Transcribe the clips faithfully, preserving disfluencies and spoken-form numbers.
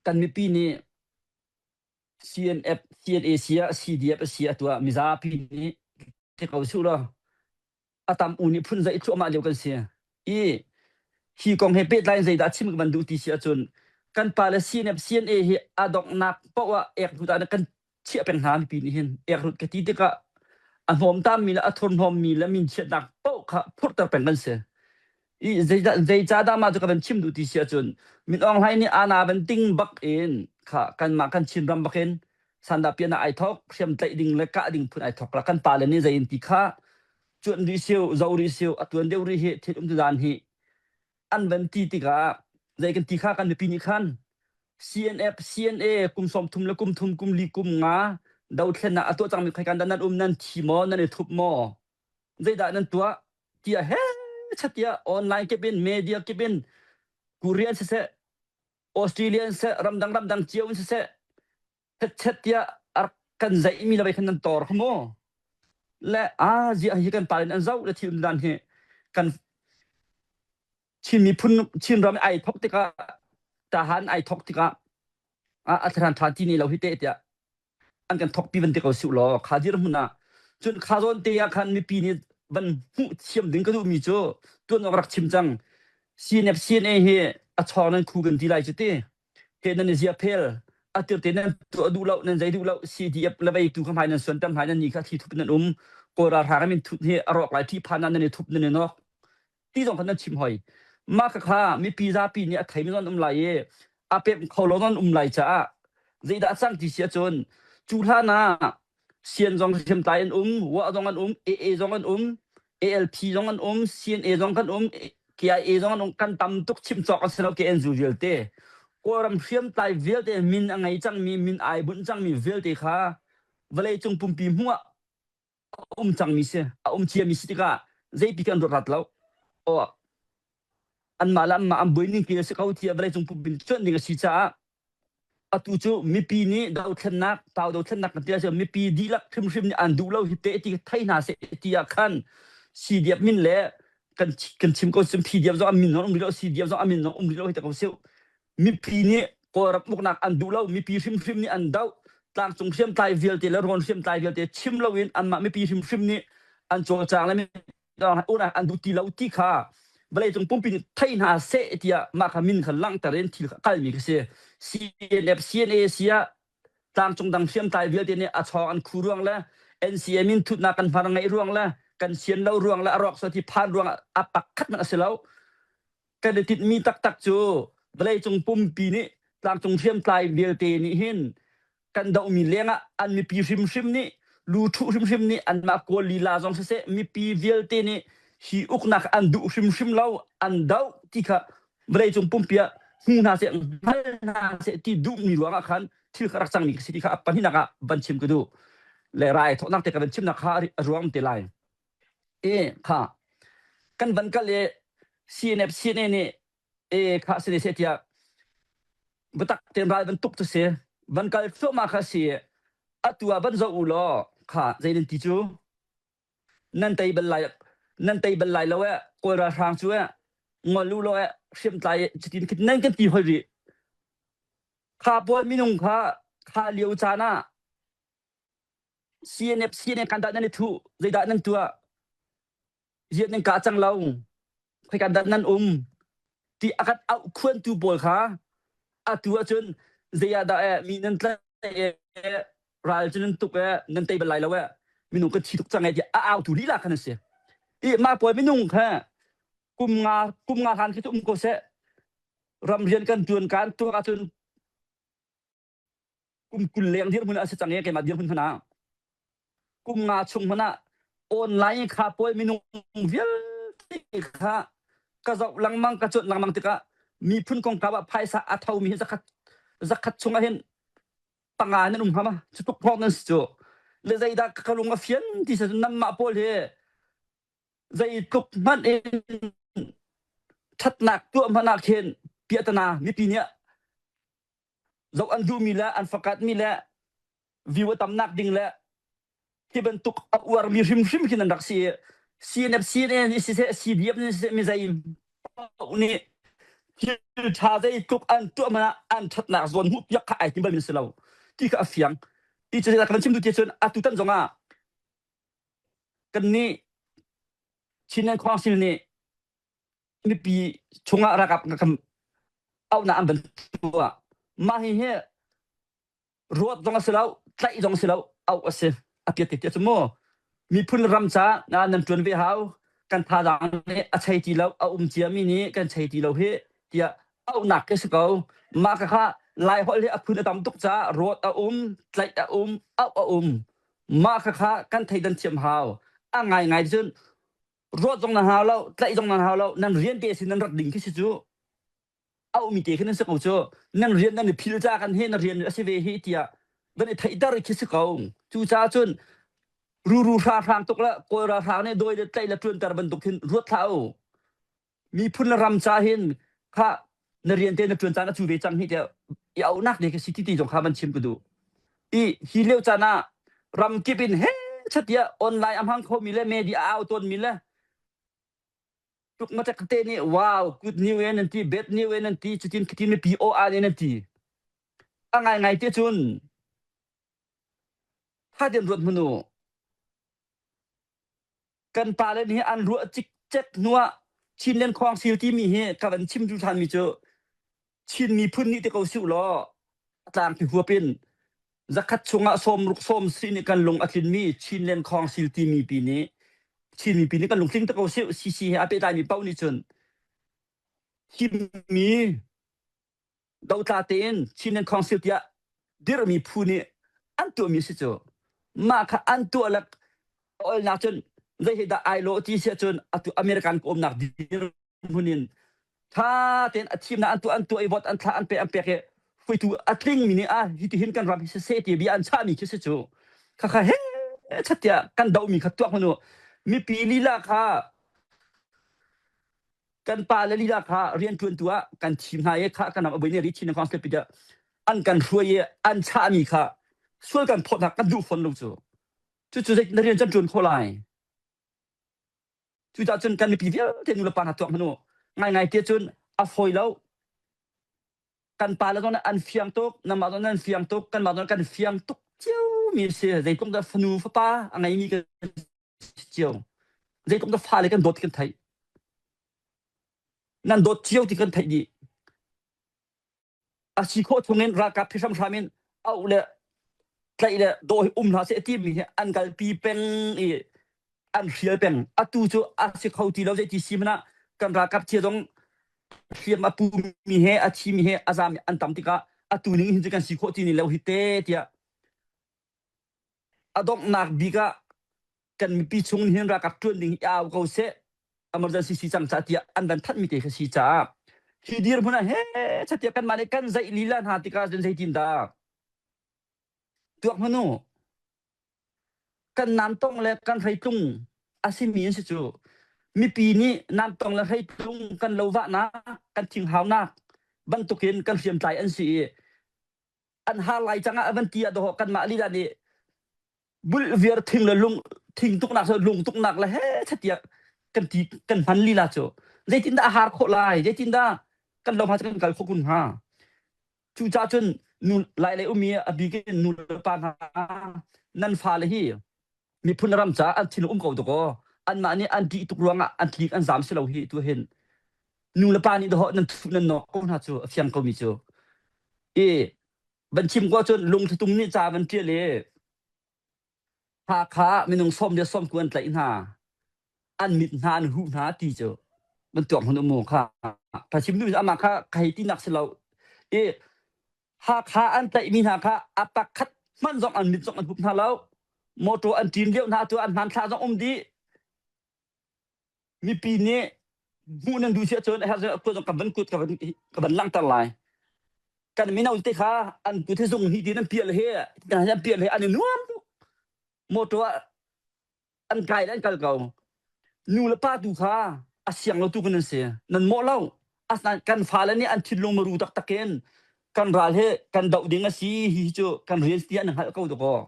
kan mipi nih C N F, C N A sia, C D F sia, tua mizapi nih ti ko suh lo. A tam u nih phun zaih thluh mah lio kan si. I hi kong he pehtlai in zeidah chim ka van duh ti si ahcun kan pa le C N F, C N A hi a donghnak paoh ah ek hlut ah kan chiah peng hna mipi nih hin. Ek hlut ka ti tikah a hnawm tammi le a thur hnawmmi le min chiatnak paoh kha phurhter peng kan si. I zeidah, zeicahdah mah cu ka van chim duh ti si ahcun Min Aung Hlaing nih aa na van ting bak in kha kanmah kan Chin ram bak in sandah pianah aa thawk, hriamtlaih ding le kah ding phun aa thawk. Kan pa le nih zei in ti kha cuanh rih sio, zo rih sio, a tuan deuh rih hi thil umtudan hi an van ti tikah zei kan ti kha kan mipi nih khan C N F, C N A kum sawmthum le kum thum, kum li, kum nga dothlennak a tuah cangmi khuaikan dah nan um, nan thi maw, nan i thup maw? Zeidah nan tuah? Tiah he chatiah online kip in, media kip in, Korea in siseh, Australia in siseh, ramdang ramdang cio in siseh, chetchet tiah a rak kan zeihmi le khan nan tor kha maw? Le aa ziah hi kan pa le nih an zoh le thil dan hi kan Chin miphun, Chin ram aa thawk tikah, Tahan aa thawk tikah, a, a thlan ṭhan ti ni lo hi te tiah an kan thawkpi van ti ko suh law, kha dirhmun ah. Cun kha zawn te ah khan mipi nih van hmuh thiam ding ka duhmi cu tuan awk rak chim cang. C N F, C N A hi a chawng nan khu kan ti lai cu ti. He nan i zia phel, a tirte nan tuah duh lo, nan zei duh lo, C D F le vei tu kha hmai nan suan tam hmai, nan ni kha thi thup nan um, Kawl ralhrang min thut hi a rawk lai ṭih phan ah nan i thup nan i nawk. Ti zong kha nan chim hoi. Mah kha kha mipi zapi nih a theimi zong an um lai i a pem kho lo zong an um lai caah zeidah a cang ti si ahcun cu hlan ah Sian zong hriamtlai an um, Wah zong an um, A A zong an um, A L P zong an um, C N A zong kan um, K I A zong an um, kan tam tuk chim cawk an si lo, K N U vialte. Kawlram hriamtlai vialte min a ngei cangmi, min aa bunh cangmi vialte kha vawleicung pumpi hmuh ah a um cangmi si, a um ciami si tikah zeipi kan ruat rat lo. Aw, anmah le anmah an buai ning ti a si ko ti a vawleicung pumpi nih cuanh ding a si caah atu cu mipi nih dothlennak, tau dothlennak kan ti a si, mipi dihlak hrimhrim nih an duh lo hi te ti thei hna seh ti ah khan C D F min le kan, kan chim ko si, P D F zong a min zong um rih lo, C D F zong a min zong um rih lo hi te ko si. Mipi nih Kawlram uknak an duh lo, mipi hrimhrim nih an doh, tlangcung hriamtlai vialte le rawn hriamtlai vialte chim loin anmah mipi hrimhrim nih an cawlcang le mi, an duh ti lo ti kha vawleicung pumpi nih thei hna seh tiah mah kha min kha langhter in thil kha kalmi kha si. C N F, C N A sia, tlangcung dang hriamtlai vialte nih a chawng an khu ruang le N C A min thutnak kan hmar ngeih ruang le kan sian lo ruang le a rawk sual ti phan ruang a pakhat hmanh a si lo. Kan i tinhmi taktak cu vawleicung pumpi nih tlangcung hriamtlai vialte nih hin kan dohmi lengah an mipi hrimhrim nih, lu ṭhuh hrimhrim nih, anmah Kawl lila zong siseh, mipi vialte nih hi uknak an duh hrimhrim lo, an doh ti kha vawleicung pumpi ah hmu hna seh, hngal hna seh ti duhmi ruangah khan thil kha rak cangmi ka si ti kha a pahnihnak ah van chim ka duh. Le rai thawknak te ka van chimnak kha a ruang te lai. E, kha kan van kal i C N F, C N A nih e, kha si seh tiah biatak tein ral van tuk tu si, van kal thluahmah kha si, atu ah van zoh u law, kha zei nan ti cu, nan tei bal lai, nan tei bal lai lo eh, Kawl ralhrang cu eh, ngol u law eh, hriamtlai, cutin nan kan ti hoi rih. Kha pawl minung kha, kha lio caan ah, C N F, C N A kan dah nan i thuh, zeidah nan tuah, ziah nan kah cang lo, khui kan dah nan um, ti a kan auh khuantu pawl kha, atu ahcun zei ah dah eh, mi nan tlaih eh, ral cu nan tuk eh, nan tei bal lai lo eh, minung kan thi tuk cang eh, tiah a autu lila kha nan si. I mah pawl minung kha kum nga, kum nga hlan khi cu um ko seh, ramrian kan ṭuan kan tuak ahcun, kum kul leng dirhmun a si cang i keimah dirhmun hmanh ah kum nga chung hmanh ah online i kha pawl minung vialte kha ka zoh lengmang, ka cuanh lengmang tikah miphun kongkau ah phaisa a thomi hi zakhat, zakhat chung ah hin panga nan um hnga maw, cu tuk hrawng nan si cu. Le zeidah ka lung a fian ti si ahcun nanmah pawl hi zeitluk hmanh in ṭhatnak tuah hmanh ah khin piahtana mipi nih zoh an duhmi le an fakatmi le view a tamnak ding le hi bantuk a uarmi hrimhrim khi nan rak si i, C N F, C N A nih siseh, C D F nih siseh, mi zei paoh nih thil ṭha zeitluk an tuah hmanah an ṭhatnak zawn hmuh piak kha ai tim balmin a si lo ti kha a fiang. I cu zeidah kan chim duh ti cun atu tan zongah kannih Chinland Council nih mipi chungah ralkap kan auhnak an van tuah. Mah hi hi ruat zong a si lo, tlaih zong a si lo, auh a si. A piak tiah cu maw, miphun ram ca nan ṭuan ve hau, kan thazaang nih a chei ti lo, a um ciami nih kan chei ti lo hi, tiah auhnak khi a si ko. Mah kha kha Laiholh hi a phun a tam tuk caah ruat a um, tlaih a um, auh a um. Mah kha kha kan thei dan thiam hau. A ngaingai cun ruat zong nan hau lo, tlaih zong nan hau lo, nan rian te si nan rat ding khi si cu. A ummi te khin an si ko cu, nan rian nan i philh caah kan he na rian a si ve hi tiah van i theihter khi si ko. Cucaah cun ruru hra hrang tuk le kawl ra hrang nih dawi le tlaih le ṭuanter bantuk hin ruat hlah u. Miphun le ram ca hin kha na rian te na ṭuan caan a cu ve cang hi tiah i auhnak te khi si titi zong kha van chim ka duh. I hi lio caan ah ram kip in he chatiah online a hmang khomi le media a au tawnmi le tuk matek te nih, wow, good news e nan ti, bad news e nan ti, cutin khitin mipi aw an e nan ti. A ngaingai te cun tha tian ruat hmanh u. Kan pa le nih an ruah cikcek hnuah Chinland Council timi hi ka van chim duh ṭhanmi cu Chin miphun nih ti ko si uh law, a tlangpi huap in zakhat chungah sawmruk sawmsarih nih kan lung a tlinmi Chinland Council timi pi nih, Chin mipi nih kan lungtling ti ko si uh, C C he a pehtlaimi paoh nih cun himi dotla tein Chinland Council tiah dirhmi phu nih an tuahmi a si cu. Mah kha an tuah le a olnak cun zei he dah ai law ti si ahcun atu American ka umnak dir hmun in ṭha tein a thimnak an tuah, an tuah i vot an thlah an pek, an pek i hruaitu a tlingmi nih ah hitihin kan ram hi siseh ti bia an chahmi khi si cu. Kha kha he chatiah kan dohmi kha tuak hmanh u. Mipi lila kha kan pa le lila kha rianṭuantu ah kan thim hna i kha kan ram a buai nih rih chin kong slep tiah an kan hruai i an chahmi kha sual kan phawt hna kan duh fawn lo cu. Cucu zei na rian can ṭuan khawh lai. Cucaah cun kan mipi vialte nu le pa hna tuak hmanh u. Ngaingai tiah cun a fawi lo. Kan pa le zong an fiang tuk, nanmah zong an fiang tuk, kanmah zong kan fiang tuk cio mi a si. Zeitluk dah fanu fapa a ngeimi kan si cio. Zeitluk dah fale kan dawt ti kan theih. Nan dawt cio ti kan theih dih. A si khawh chungin ralkap hi hramhram in auh le tlaih le dawh hi um hna seh a timi hi an kalpi peng i an hrial peng. Atu cu a si kho ti lo, zeiti si hmanh ah kan ralkap cia zong hriam a pumi he, a thimi he, a zami an tam tikah atu ning hin cu kan si khawh ti ni lo hi te tiah a donghnak bik ah kan mipi chung hin ralkap ṭuan ding i au ko seh, emergency si cang caah tiah an van thanhmi te kha si caah hi dirhmun ah he chatiah kanmah nih kan zaih lila hna tikah cun zeitindah tuak hmanh u. Kan namtong le kan hreitlung a simi an si cu. Mipi nih namtong le hreitlung kan lovahnak, kan thinghaunak bantukin kan hriamtlai an si i, an har lai cangah a van ti ah dawh kanmah lila nih bulhviar thing le lung, thing tuknak, lung tuknak le he chatiah kan ti, kan hman lila cu. Zeitindah a har khawh lai? Zeitindah kan lo hma cu kan kal khawh kun hnga? Cucaah cun nu, Lai le ummi a bik in nu le pa hna, nan fale hi miphun ram caah an thin um ko tuk aw. Anmah nih an ṭih tuk ruangah an tlik an zam si lo hi tu hin nu le pa nih dawh nan thuh nan nawk ko hna cu a fiang ko mi cu. I van chim ko cun lungthatum nih ca van ṭial i Hakha ah minung sawm le sawm ku an tlaih hna. An mit hna, an huh hna ti cu bantuak hmun um kha. Ka chim duh amah kha ka hei tinak si lo. I Hakha an tlaihmi hna kha a pakhat hmanh zong an mit zong an hup hna lo. Motor an ṭin lio hna, tu an hman thla zong um dih. Mipi nih hmuh nan duh si ahcun a herh zong a kuat zong kan van kut, ka van, ka van langhter lai. Kan mino te kha an kut hi zung hnih ti nan pial he, kan han an pial he, an i nuam tuk. Motor ah an kai le an kal ko. Nu le pa tu kha a siang lo tu kan si. Nan mawh lo. Asinain kan fale nih an thinlung maru taktak in kan ral he kan doh ding a si, hi cu kan rian si tiah nan hngalh ko tuk aw.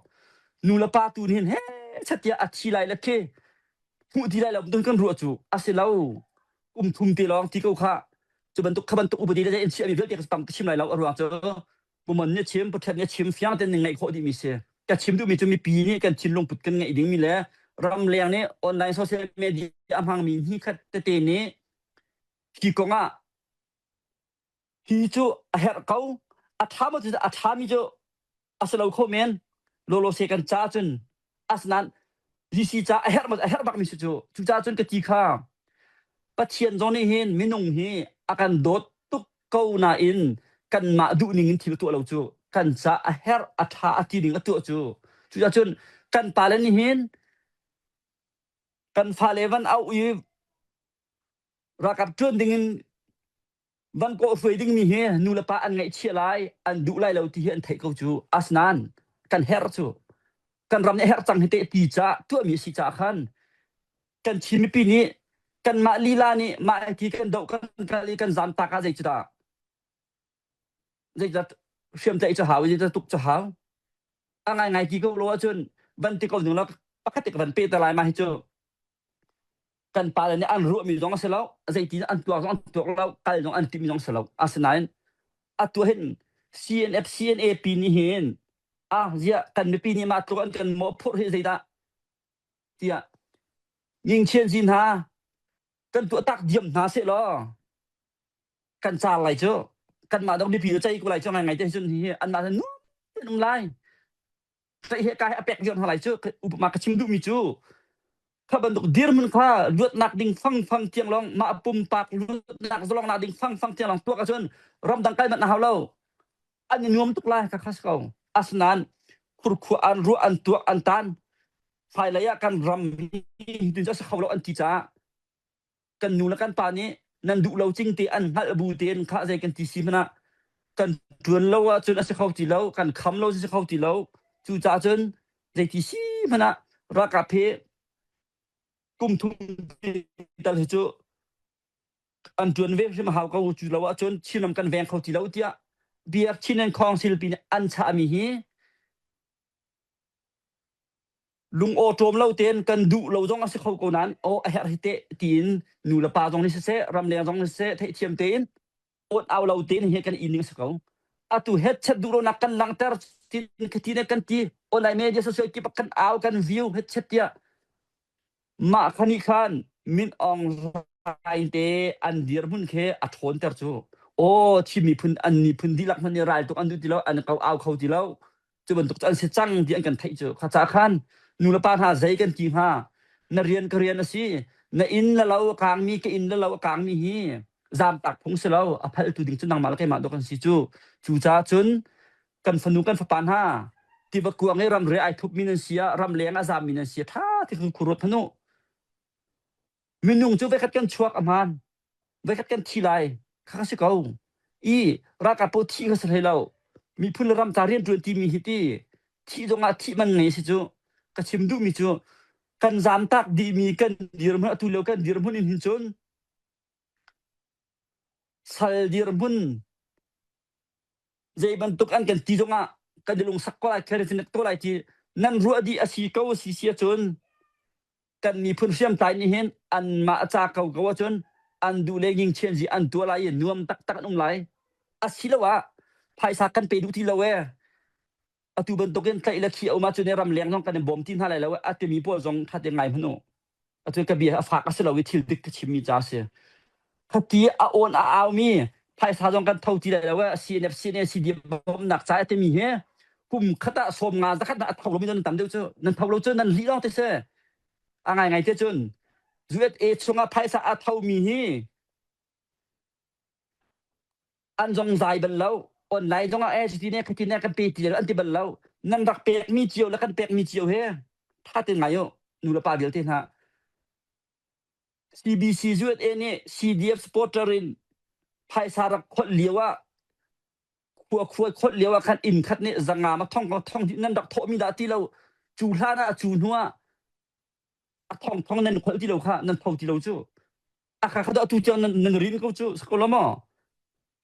Nu le pa tu nih hin he chatiah a thi lai le khi hmuh ti lai lo, tu kan ruah cu a si lo. Kum thum te lawng ti ko kha. bantuk, kha bantuk upadi le in chim mi vialte ka tam ka chim lai lo a ruang cu. Pu Mon nih chim, Pu Ṭhet nih chim, fiang tein ning ngaih khawh dih mi si. Ka chim duh mi cu mipi nih kan thinlung put kan ngaih ding mi le ramleng nih online social media a hmang mi hni khat tete nih hi kong ah hi cu a herh ko, a ṭha maw cu a ṭha mi cu a si lo kho men, lawlaw se kan ca cun, asinain G C ca a herh maw, a herh bak mi si cu, cucaah cun ka ti kha, Pathian zong nih hin minung hi a kan dawt tuk ko nain kanmah duh ning in thil a tuah lo cu, kan ca a herh a ṭha a ti ning a tuah cu. Cucaah cun kan pale nih hin kan fale van auh i ralkap ṭuan dingin van kawhhruai dingmi hi nu le pa an ngaihchiah lai, an duh lai lo ti hi an theih ko cu. Asinain kan herh cu, kan ram nih a herh cang hi teh ti caah tuahmi a si caah khan kan Chin mipi nih kanmah lila nih mah ti kan doh kan kal i kan zamtak ah zei cu dah, zei cu dah hriamtlai cu hau, zei cu dah tuk cu hau. A ngaingai ti ko lo ahcun van ti ko ning lo, pakhat te ka van pehter lai mah hi cu. Kan pale nih an ruahmi zong a si lo, zeiti an tuak zong an tuak lo, kal zong an timhmi zong a si lo. Asinain atu hin C N F, C N A P nih hin, a zia kan mipi nih mah tluk an kan mawhphurh hi zeidah tiah, Ngin Chian Zi hna kan tuahtak diam hna sehlaw, kan car lai cu, kanmah dong mipi cu cei ko lai cu, ngaingai te cun hi anmah nuam te an um lai. Tlaih he kai a pek viar hna lai cu, upama ka chim duhmi cu kha bantuk dirhmun kha luatnak ding fangfang tiang lawng, mah pumpak luatnak zalongnak ding fangfang tiang lawng tuak ahcun ramdang kai manh a hau lo. An i nuam tuk lai kha kha si ko. Asinain khurkhua an ruah, an tuak, an tan. Hmailei ah kan ram hi hi tin cu a si kho lo an ti caah kan nu le kan pa nih nan duh lo cing te an hngalh bu tein kha zei kan ti si hmanh ah kan ṭuan lo ahcun a si kho ti lo, kan kham lo a si kho ti lo. Cucaah cun zei ti si hmanh ah ralkap he kum thum tal hi cu an ṭuan ve hrim a hau ko cu lo ahcun Chinram kan veng kho ti lo tiah Biak Chin and Council pi nih an chahmi hi lungaw ṭawm lo tein kan duh lo zong a si kho ko nain, aw, a herh hi teh, tiin nu le pa zong nih siseh, ramleng zong nih siseh, theihthiam tein, awn au lo tein hi kan i ning a si ko. Atu headset duh lonak kan langhter, tin kha ti nih kan ti, online media social kip ah kan au, kan view, headset tiah mah kha nih khan Min Aung Hlaing te an dirhmun khi a ṭhawnter cu, aw, Chin miphun, an miphun dihlak hmanh nih ral tuk an duh ti lo, an ko au kho ti lo. Cu bantuk cu an si cang ti an kan theih cu. Kha caah khan nu le pa hna zei kan ti hnga? Na rian ka rian a si, na inn le lo a kangmi, ka inn le lo a kangmi hi zamtak phung si lo, a phaltu ding cu nangmah le keimah dawh kan si cu. Cucaah cun kan fanu kan fapa hna, tiva kuang i ramri aa thupmi nan si ah, ramleng a zammi nan si ah, ṭha ti khan khuaruat hmanh uh. Minung cu veikhat kan chuak a hmaan, veikhat kan thi lai, kha ka si ko. I ralkap paoh thih kha si hlei lo. Miphun le ram ca rianṭuan timi hi ti, thih zongah thih man ngei a si cu. Ka chim duhmi cu kan zamtak dihmi kan dirhmun, atu lio kan dirhmun in hin cun sal dirhmun zei bantuk an kan ti zongah kan i lungsak ko lai, kha rin nak ko lai ti nan ruah dih a si ko, a si si ahcun kan miphun hriamtlai nih hin anmah a ca ko ko ahcun an duh le Ngin Chian Zi an tuah lai i nuam taktak an um lai. Asiloah phaisa kan pe duh ti lo e. Atu bantukin tlaih le khi a um ahcun ramleng zong kan i bawm ti hna lai lo e, a timi pawl zong ṭha tein ngai hmanh uh. Atu ka bia a fak a si lo i thil dik ka chimmi ca a si. Khati a awn a aumi phaisa zong kan tho ti lai lo, C N F, C N A, C D F bawmhnak ca a timi hi kum khat ah sawm nga zakhat hna a tho lomi nan tam deuh cu, nan tho lo cu nan lih lawng te si. A ngaingai te cun U S A chungah phaisa a thomi hi an zong zai bal lo. Online zongah eh, cuti ne, khati ne, kan pe ti le an ti bal lo. Nan rak pekmi cio le kan pekmi cio he ṭha tein ngai uh, nu le pa vialte hna. C B C U S A nih C D F supporter in phaisa rak kholh lio ah, khua khua kholh lio ah khan inn khat nih zanga ma thong, thong nan rak thawhmi dah ti lo. Cu hlan ah, cu hnu ah a thong thong nan kholh ti lo kha, nan tho ti lo cu. A kha kha dah atu tiang nan, nan rin ko cu, si ko lo maw?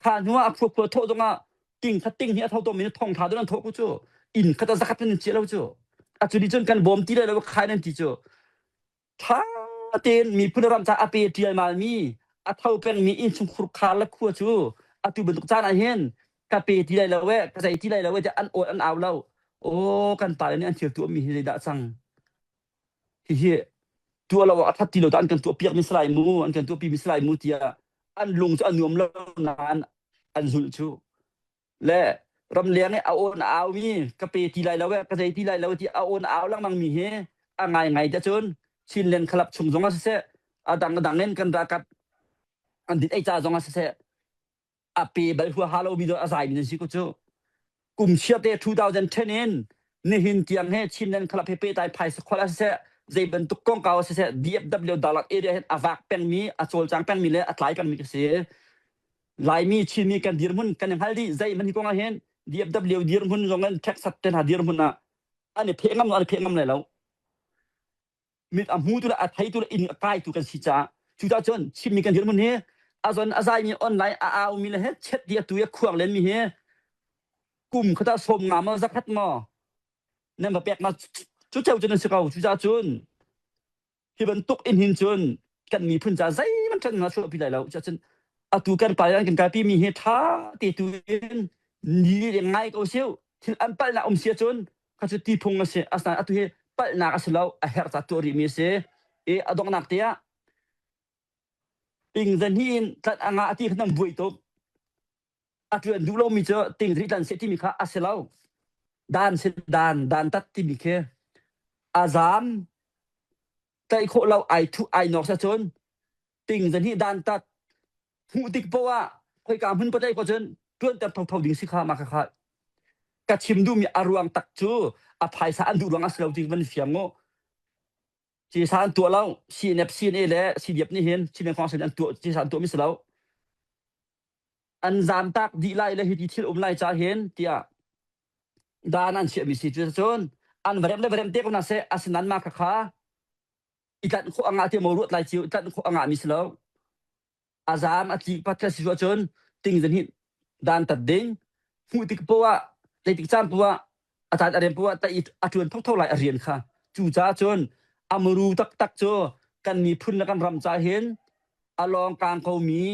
Kha hnu ah a khua khua thawh zongah ting kha ting hi a tho tawmi thong ṭha deuh nan thawh ko cu. Inn khat ah zakhat nan chia lo cu. A cu nih cun kan bawm ti lai lo khai nan ti cu. Ṭha tein miphun ram ca a pe ṭialmalmi, a tho pengmi innchung khurkhar le khua cu atu bantuk caan ah hin ka pe ti lai lo e, ka zei ti lai lo e tiah an awn an au lo. Aw, kan pa le nih an thil tuahmi hi zeidah cang? Hihi tuah lo ah a ṭhat ti lo dah an kan tuahpiakmi si lai mu, an kan tuahpimi si lai mu tiah an lung cu a nuam lo nain an zulh cu. Le ramleng i a awn a aumi, ka pe ti lai lo e, ka zei ti lai lo e ti a awn a au lengmangmi hi a ngaingai tiah cun Chinland Club chung zong a siseh, a dang a dang in kan ralkap an din ei ca zong a siseh, a pe bal huaha lomi zong a zaimi nan si ko cu. Kum chiate two thousand ten in nihin tiang he Chinland Club he pehtlai phaisa khual a siseh, zei bantuk kongkau a siseh, D F W Dalat area hin a vak pengmi, a cawlcang pengmi le a tlai pengmi ka si. Laimi, Chinmi kan dirhmun kan i hngal dih, zei hmanh hi kong ah hin D F W dirhmun zong in Texas te hna dirhmun ah an i pheh ngam, an i pheh ngam lai lo. Mit a hmutu le a theitu le inn a kaitu kan si caah, cucaah cun Chinmi kan dirhmun hi a zon a zaimi online a aumi le he chet dih a tu i a khuang lenmi hi kum khat ah sawm nga maw, za khat maw, nan va pek ma cu, cu ceu cu nan si ko. Cucaah cun hi bantuk in hin cun kan miphun ca zeihmanh ṭhat hna suahpi lai lo. Cucaah cun atu kan pa an kan kalpimi hi ṭha te tu in ni le ngai ko sio. Thil an palhnak um si ahcun kha cu tiphung a si. Asinain atu hi palhnak a si lo, a herh ca tuah rihmi a si. I a donghnak te ah Ting Zan Hih in tlan a ngah a ti kha nan buai tuk. A ṭuan duh lomi cu Ting Zan Hih tlan seh timi kha a si lo. Dan si, dan, dan tat timi khi a zam tlaih khawh lo, ai thuh, ai nawk si ahcun Ting Zan Hih dan tat hmuh tik paoh ah khoika hmun paoh tlaih khawh cun ṭuanter thotho ding si kha, mah kha kha ka chim duhmi a ruang tak cu a phaisa an duh ruang a si lo ti van fiang u. Cesa an tuah lo, C N F, C N A le C D F nih hin Chinland Council an tuah, cesa an tuahmi si lo. An zamtak dih lai le hiti thil um lai ca hin tiah dan an chiahmi si cu cun an va remh le va remh te ko hna seh, asinain mah kha kha i tlanh khawh a ngah ti maw, ruat lai cio, i tlanh khawh a ngahmi si lo. A zam a tlik pat a si cu cun Ting Zan Hih dan tat ding, hmuh tik paoh ah, tlaih tik caan paoh ah, a caan a rem paoh ah, tah i a ṭuan thotho lai a rian kha. Cucaah cun a muru taktak cu kan miphun le kan ram ca hin a lawng kang komi,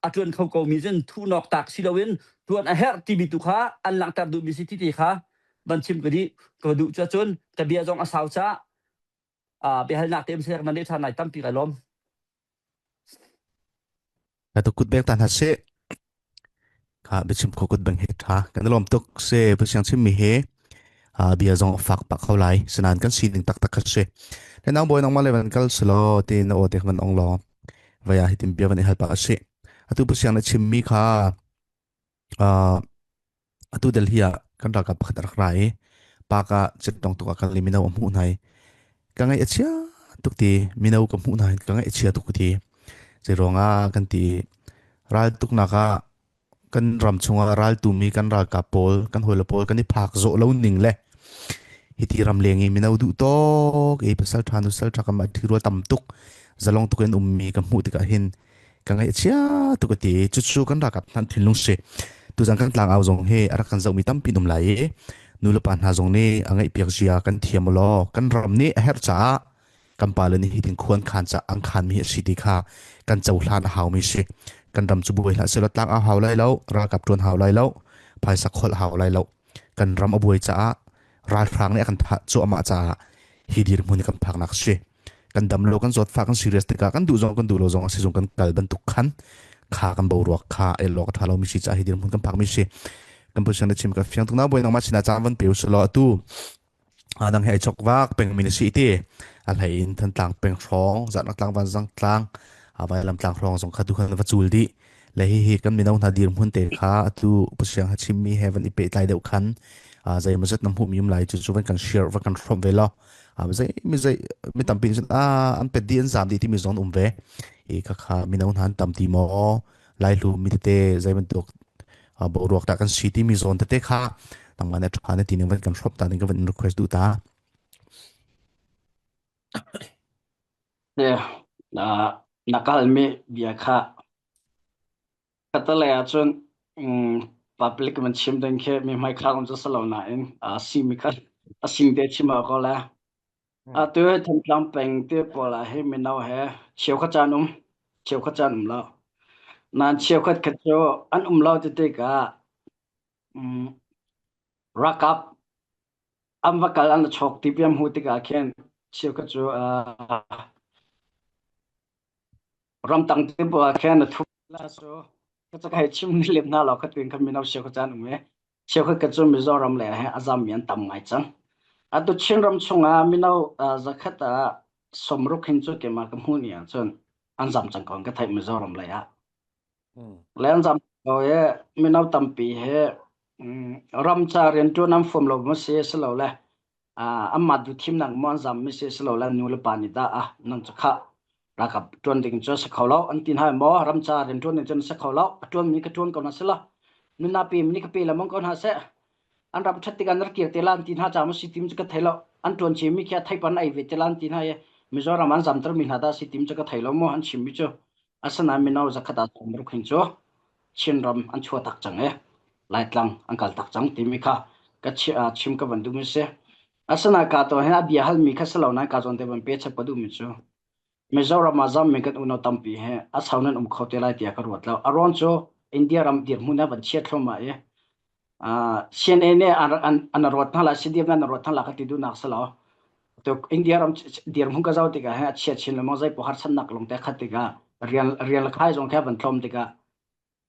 a ṭuan kho komi cun thuhnawk tak si loin ṭuan a herh timi tu kha an langhter duhmi si ti ti kha van chim ka dih, ka va duh. Cucaah cun ka bia zong a sau caah, aa, biahalnak te um seh, nan dei ṭhan lai tampi ka lawm. Atu kut beng ta hna seh. Kha biachim khawh kut beng hi ṭha. Kan i lawm tuk si, Pasian chimmi hi, aa, bia zong a fak pak kho lai. Sinain kan sining taktak kha si. Le nang bawi nangmah le van kal si law, ti na aw te van ong law. Vaya hitin bia van i hal pak a si. Atu Pasian na chimmi kha, aa, atu Delhi ah kan ralkap pakhat a rak ra i, park ah citdong tuk ah kal i mino a hmuh hna i, ka ngaih a chia tuk ti, mino ka hmuh hna in ka ngaih a chia tuk ti. Zeiruangah kan ti i, raltuknak ah kan ram chungah raltumi kan ralkap pawl, kan hawile pawl kan i phak zawh lo ning le hiti ramleng i mino duh tawk i, pasal ṭha, nusal ṭha, kanmah ṭhirual tam tuk, zalong tuk in ummi ka hmuh tikah hin ka ngaih a chia tuk a ti. Cucu kan ralkap hna thinlung si. Tuzan kan tlangau zong hi a rak kan zohmi tampi an um lai i, nu le pa hna zong nih a ngaihpiak zia kan thiam u law, kan ram nih a herh caah kan pa le nih hitin khuan khan caah an khanmi hi a si ti kha kan cohlan a haumi si. Kan ram cu buai hlah sehlaw, tlangau hau lai lo, ralkap ṭuan hau lai lo, phaisa kholh hau lai lo. Kan ram a buai caah, ralhrang nih a kan thah cuahmah caah hi dirhmun hi kan phaknak a si. Kan dam lo, kan zawtfah, kan serious tikah kan duh zong, kan duh lo zong a si zong kan kal bantuk khan kha kan boruak kha, eh, lawk a ṭha lomi si caah hi dirhmun kan phakmi si. Kan Pasian na chim kan fiang tuk. Nau bawi nangmah sinah caan van pe u si law, atu, aa, nang hi aa cawk vak pengmi na si i ti, a hlei in Thantlang peng hrawng, Zahnak tlang, Vanzang tlang, aa, Vailam tlang hrawng zong kha tu khan va cul dih. Le hihi kan mino hna dirhmun te kha atu Pasian ha chimmi he van i pehtlai deuh khan, aa, zeimawzat na hmuhmi um lai cu, cu van kan share, van kan hrawmh ve law. Aa, zei, mi zei, mi tampi nih cun, aa, an pet dih, an zam dih timi zong an um ve. I kha kha mino hna an tam ti maw? Lai hlu mi tete zei bantuk, aa, boruak dah kan si timi zawn tete kha nangmah nih ṭha na ti ning van kan hrawmh ta ning ka van in request duh ta. Yeah, aa, na kalmi bia kha khatlei ahcun, um, public man chim ding khi mi hmai khak um cu si lo nain, aa, singmi kha a sing te chim a ko le. Hmm. Atu hi Thantlang peng te pawl ah hi mino he cheukhat caan um, cheukhat caan um lo. Nan cheukhat khat chu an um lo ti tikah, um, rakap an va kal an la chawk ti piam hu tikah khen cheukhat chu, ah, ramtang te pawh khen a thu la chu ka chak hai chim ni lem hna lo kha tuin kha mino cheukhat chan um e. Cheukhat khat chu Mizoram lei ah hin a zam mi an tam ngai cang. Atu Chinram chungah mino, ah, zakhat ah sawmruk hin chu keimah ka hmuh ni ah chun an zam cang ko ka theih Mizoram lei ah. Le an zam ko e, mino tampi he, um, ramcha rianṭuan an fawm lo maw si, si lo le, ah, anmah duhthim nak maw an zam mi si, si lo le, nu le pa nih dah a nang cu kha ralkap ṭuan ding cu a si kho lo an ti hna maw? Ramcha rianṭuan ding cu an si kho lo, a ṭuan mi ka ṭuan ko hna si lo, nunnak pe mi nih ka pe lamang ko hna seh. An ram ṭhat tikah an ra kir te la an ti hna ca maw si tim cu ka thei lo. An ṭuan chim mi khi a thei pan ai ve te la an ti hna i Mizoram an zamter mi hna dah si tim cu ka thei lo maw an chim mi cu. Asinain mino zakhat ah sawmruk hin cu Chinram an chuah tak cang i Laitlang an kal tak cang timi kha ka chi-, aa, chim ka van duhmi si. Asinain ka tawn hin a bia hal mi kha si lo nain ka zawn te van pe chap ka duhmi cu Mizoram ah zam mi kan unau tampi he a sau nan um kho te lai tiah ka ruat lo. A ruang cu India ram dirhmun ah van chiat thluahmah i, aa, C N A nih an, an, an ruat hna lai, C D F nih an ruat hna lai ka ti duhnak si lo. Tu India ram dirhmun ka zoh tikah hin a chiat chin lengmang zei pawh harsatnak lawngte khat tikah rian, rian le khai zong kha van tlawm tikah,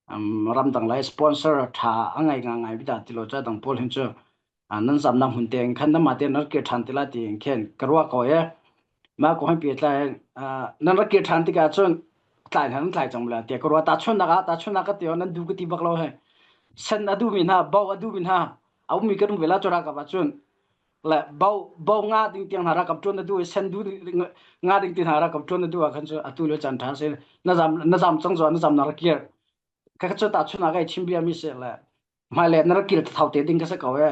um, ramdang lai sponsor ṭha a ngei ngaingai bida ti lo ca dang pawl hin cu, ah, nan zamnak hmun te in khan nanmah te nan ra kir ṭhan ti lai ti in khen ka ruah ko e. Mah ko hin pi tlai, ah, nan ra kir ṭhan tikah cun tlai hna nan tlai cang lai tiah ka ruah. Tahchunhnak ah, tahchunhnak ka ti aw, nan duh ka ti bak lo he. Sen a duhmi hna, bo a duhmi hna, a ummi kan um ve lai cu ralkap ah cun le bo, bo ngah ding tiang hna ralkap ṭuan a duh i, sen duh ding, ngah ding ti hna ralkap ṭuan a duh ah khan cu atu le can ṭha a si. Na zam, na zam cang zaw, na zam na ra kir. Ka, ka cu tahchunhnak ah i chim bia mi si le, hmailei nan ra kir thau te ding ka si ko e.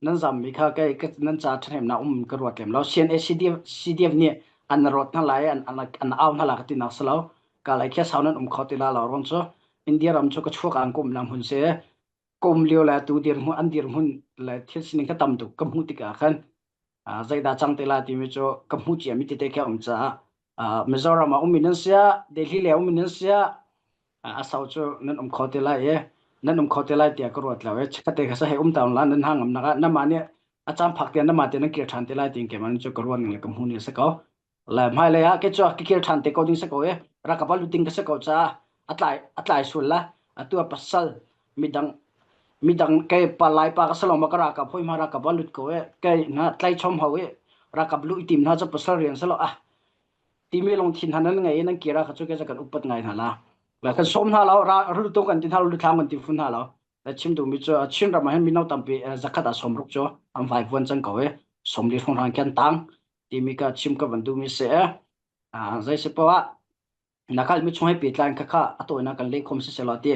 Nan zam mi kha kei, ka, nan ca ṭhathnemnak um ka ruat lem lo. C N A, C D F, C D F nih an ruat hna lai, an, an, an au hna lai ka tinak si lo. Ka lai khi a sau nan um kho ti lai lo ruang cu India ram cu ka chuak an ka umnak hmun si. Ka um lio lai tu dirhmun, an dirhmun le thil sining kha tam tuk ka hmuh tikah khan, aa, zeidah cang te lai timi cu ka hmuh ciami tete khi a um caah, aa, Mizoram ah ummi nan si ah, Delhi le ummi nan si ah, aa, a sau cu nan um kho te lai e, nan um kho te lai tiah ka ruat lo e. Chikkhatte kha sa he um ta un la, nan hnangamnak ah nanmah nih a caan phak tiah nanmah te nan kir ṭhan te lai tiin keimah nih cu ka ruat ning le ka hmuh ning a si ko. Le hmailei ah kei cu ka kir ṭhan te ko ding si ko e, ralkap a lut ding ka si ko caah a tlai, a tlai sual la, atu a pasal midang, midang kei pa Laipa ka si lo maw, ka ralkap hoi hma ralkap a lut ko e, kei hna tlai chom ho e, ralkap luh i tim hna cu pasal rian si lo ah timi lungthin hna nan ngei i nan kir ah kha cu kei cu kan upat ngai hna la. Le kan sawm hna lo, ra, ra lut kan ti hna lo, luthlam kan ti fun hna lo. Le chim duhmi cu, a Chinram ah hin mino tampi, eh, zakhat ah sawmruk cu an vaivuan cang ko e, sawmli hrawnghrang khan tang timi ka chim ka van duhmi si e. Ah, zei si paoh ah na kalmi chung he pe tlan kha kha a tawinak kan leh khawm siseh law ti.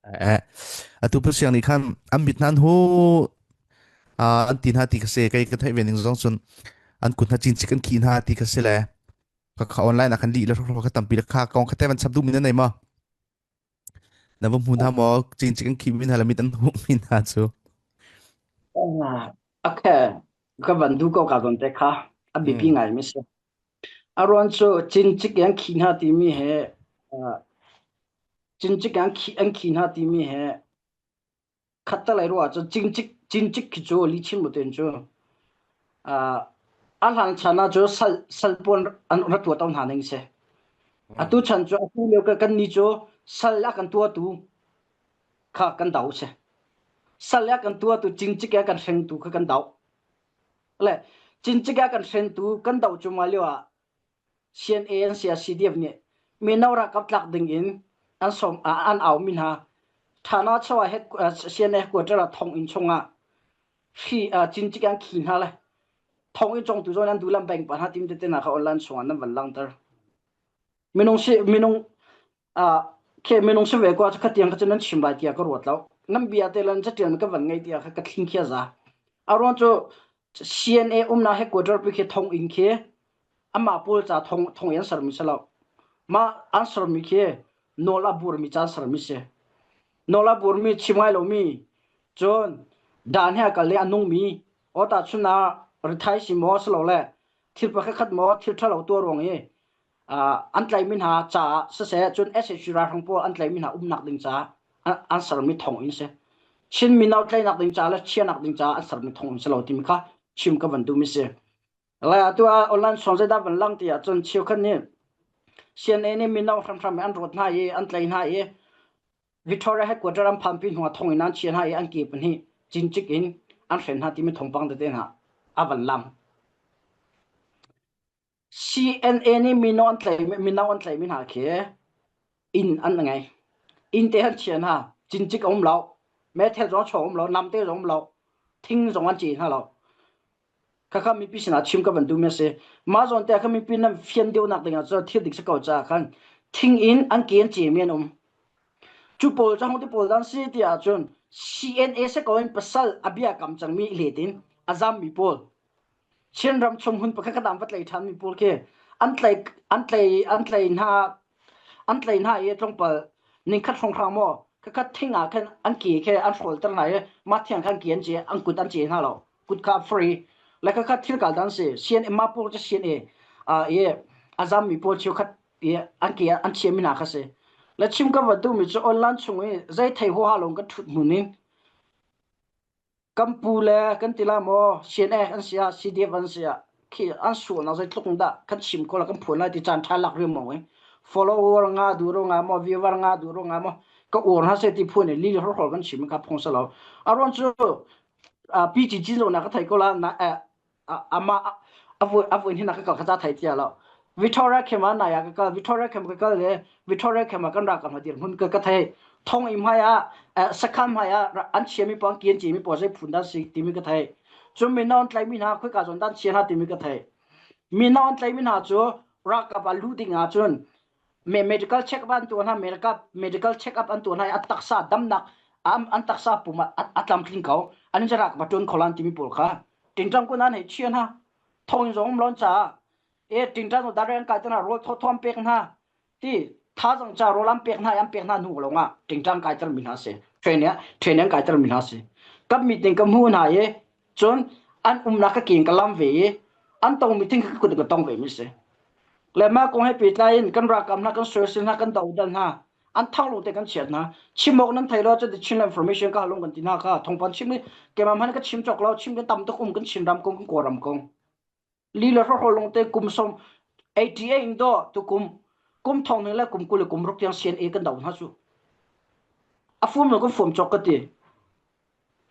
Eh, atu Pu Siang nih khan an mit hna an hu, ah, an ti hna ti kha si, kei ka theih ve ning zong cun an kut hna cincik an khih hna ti kha si le. Ka kha online ah khan lih le hrawhhraw kha tampi le kha kong kha te van chap duhmi na nei maw? Na va hmu hna maw? Cincik an khih mi hna le mit an huh mi hna cu. Ah, okay. Ka van duh ko ka zawn te kha a biapi ngai mi si. A ruang cu cincik an khih hna timi he, ah, cincik an khih, an khih hna timi he khat ta lai ruah cu cincik, cincik khi cu li chin mu ten cu, ah, a hlan chan ah cu sal, sal puan an ra tuah to hna ning si. Atu chan cu atu lio ka kan ni cu sal a kan tuah tu kha kan dau si. Sal a kan tuah tu cincik a kan hreng tu kha kan dau. Le cincik a kan hreng tu kan dau cu mah lio ah C N A an si a C D F nih mino ralkap tlak ding in an sawm, ah, an au mi hna. Thana chawh ah head, ah, C N A headquarter ah thong in chung ah hri, ah, cincik an khi hna le thong in chong tu zawn an dulam bank pa hna tim tete hna kha online chung ah nan van langter. Minung si, minung, ah, khe minung si ve kua cu khatiang kha cu nan chim lai tiah ka ruat lo. Nan bia te lan catian ka van ngei tiah kha ka thlingkhia za. A ruang cu C N A umnak headquarter pi khi thong in khi amah pawl ca thong, thong i an ser mi si lo. Mah an ser mi khi nawl a bur mi ca an ser mi si. Nawl a bur mi chim ngai lo mi cun dan he a kal le a nung mi awta chun a rithai si maw si lo le thil pakhat khat maw thil ṭha lo tuah ruang i an tlaimi hna caah siseh, cun S H U ralhrang pawl an tlaimi hna umnak ding caah an, an sermi thong in si. Chin mino tlaihnak ding caah le chianak ding caah an sermi thong in si lo timi kha chim ka van duhmi si. Le atu ah online chung zeidah van lang ti ahcun cheukhat nih C N A nih mino hramhram i an rawt hna i an tlaih hna i Victoria headquarter an phanpi hnuah thong in an chia hna i an ke pahnih cincik in an hren hna timi thawngpang tete hna a van lang. C N A nih mino an tlaih, mino an tlaihmi hna khi inn an ngei. Inn te an chia hna, cincik a um lo, meithal zong a chuak a um lo, namte zong a um lo, thing zong an chia hna lo. Khakha mipi sinah chim ka van duhmi a si. Mah zawn te kha mipi nan fian deuhnak dingah cun thil dik si ko caah khan thing in an ke an ciami an um. Cu pawl cu hong ti pawl dan si ti ahcun C N A si ko in pasal a bia kam cangmi i let in a zammi pawl, Chin ram chung hmun pakhat khat ah an va tlei ṭhanmi pawl khi an tlei, an tlei, an tlei hna, an tlei hna i tlawmpal ning khat hrawnghrang maw, khakha thing ah khan an ke khi an hrawlter hna i mah thing ah khan ke an cia, an kut an cia hna lo. Kut kha free. Le khakha thil kal dan si. C N A mah pawl cu C N A, ah, i a zammi pawl cheukhat i an ke an chiami hna kha si. Le chim ka va duhmi cu online chung i zei thei huaha lawng kan ṭhut hmun in kan pu le kan ti lai maw, C N A an si ah, C D F an si ah, khi an sualnak zeitluk dah kan chim ko le kan phuan lai ti caan ṭha lak riam maw i. Follower nga duh ro nga maw, viewer nga duh ro nga maw, ka ur hna seh ti phuan i li hrawhrawl kan chim ka phong si lo. A ruang cu, ah, P G G zong na ka thei ko la, na, eh, a, amah a, a vui, a vui hnih nak ka kal kha ca thei tia lo. Victoria Camp ah nai ah ka kal, Victoria Camp ka kal le, Victoria Camp ah kan ralkap hna dirhmun ka, ka thei. Thong i hmai ah, eh, sakhan hmai ah ra-, an chiami pawl, an ke an ciami pawl zei phun dan si timi ka thei. Cun mino an tlaihmi hna khoika zawn dan chia hna timi ka thei. Mino an tlaihmi hna cu ralkap ah luh ding ahcun me-, medical check up an tuah hna, medical, medical check up an tuah hna i an taksa damnak, an, an taksa pum ah a, a tlamtling ko. An in ralkap ah ṭuan kho lai an timi pawl kha ṭingṭang kun an hei chia hna. Thong in zong um lo in caah, e, ṭingṭang zong direct an kaiter hna, rawl thawthaw an pek hna ti, thazaang ca rawl an pek hna i an pek hna hnu lawngah ṭingṭang kaitermi hna si. Training, training an kaitermi hna si. Kan mit ning ka hmuh hna i cun an umnak ka keng ka lam ve i an tongmi thing ka kut ka tong vemi si. Le mah kong he pehtlai in kan ralkap hna, kan sualsi hna, kan dodal hna, an thang lawngte kan chiat hna. Chim awk nan thei lo, cu ti Chin Information ka halung kan ti hna kha, thawngpang chim i keimah hmanh ka chim cawk lo, chim kan tam tuk um, kan Chin ram kong, kan Kawlram kong. Li le hrawhrawl lawngte kum sawm, eighty eight in dawh tu kum, kum thong hnih le kum kul le kum ruk tiang C N A kan do hna cu. A fum lo kan fum cawk ka ti.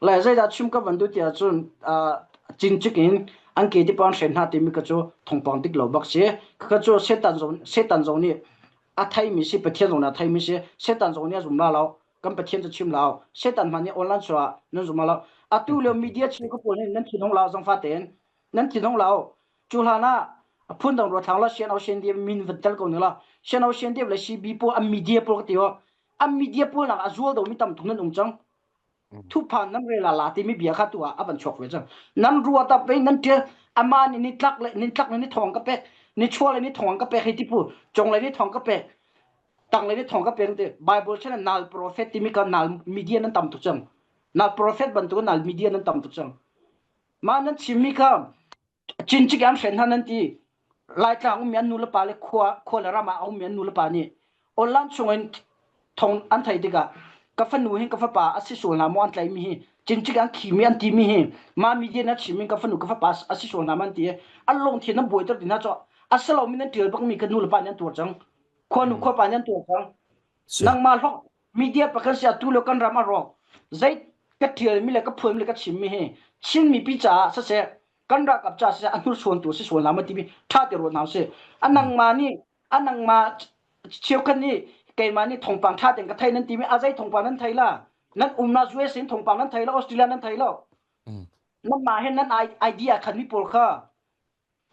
Le zeidah chim ka van duh ti ahcun, aa, cincik in an ke ti pang hren hna timi ka cu thawngpang dik lo bak si. Ka cu Satan zong, Satan zong nih a theimi si, Pathian zong nih a theimi si, Satan zong nih a zum la lo, kan Pathian cu chim lo, Satan hmanh nih online chuah nan zum la lo. Atu lio media chim ka pawl nih nan thin hong lo, zangfah tein nan thin hong lo. Cu hlan ah a phundang ruat thlang lo, sian au sian diam min van tel ko ning lo. Sian au sian diam le C B pawl, a media pawl ka ti aw. A media pawl nak a zual do mi tam tuk nan um cang. Thuphan nan rel a la timi bia kha tu ah a van chuak ve cang. Nan ruat ah pei nan ṭial, amah nih ni tlak le, ni tlak le ni thawng ka pek, ni chual le ni thawng ka pek hi ti pu, cong le ni thawng ka pek, tang le ni thawng ka pek ti. Bible chan nal prophet timi kha nal media nan tam tuk cang. Nal prophet bantuk nal media nan tam tuk cang. Mah nan chimmi kha, cincik an hren hna nan ti. Laitlang a ummi an nu le pa le khua, khua le ram ah a ummi an nu le pa nih online chungin thong an thei tikah, ka fanu hin ka fapa a si sual hna maw an tlaihmi hi, cincik an khimi an timi hi, mah media na chimmi ka fanu ka fapa a si sual hna maw an ti. An lawngthin nan buaiter ti hna cu, a si lomi nan ṭial bakmi ka nu le pa nih an tuar cang. Khuanu khuapa nih an tuar cang. Nangmah hlawk media pakhat si atu lio kan ram a rawk. Zei ka ṭialmi le ka phuanmi le ka chimmi hi Chin mipi caah siseh, kan ralkap caah siseh, a hnursuantu si sual hna maw timi ṭha te ruat hna usih. A nangmah nih, a nangmah cheukhat nih, keimah nih thawngpang ṭha tein ka thei nan timi, a zei thawngpang nan thei la? Nan umnak U S in thawngpang nan thei lo, Australia nan thei lo. Nanmah he nan i-, idea khanmi pawl kha,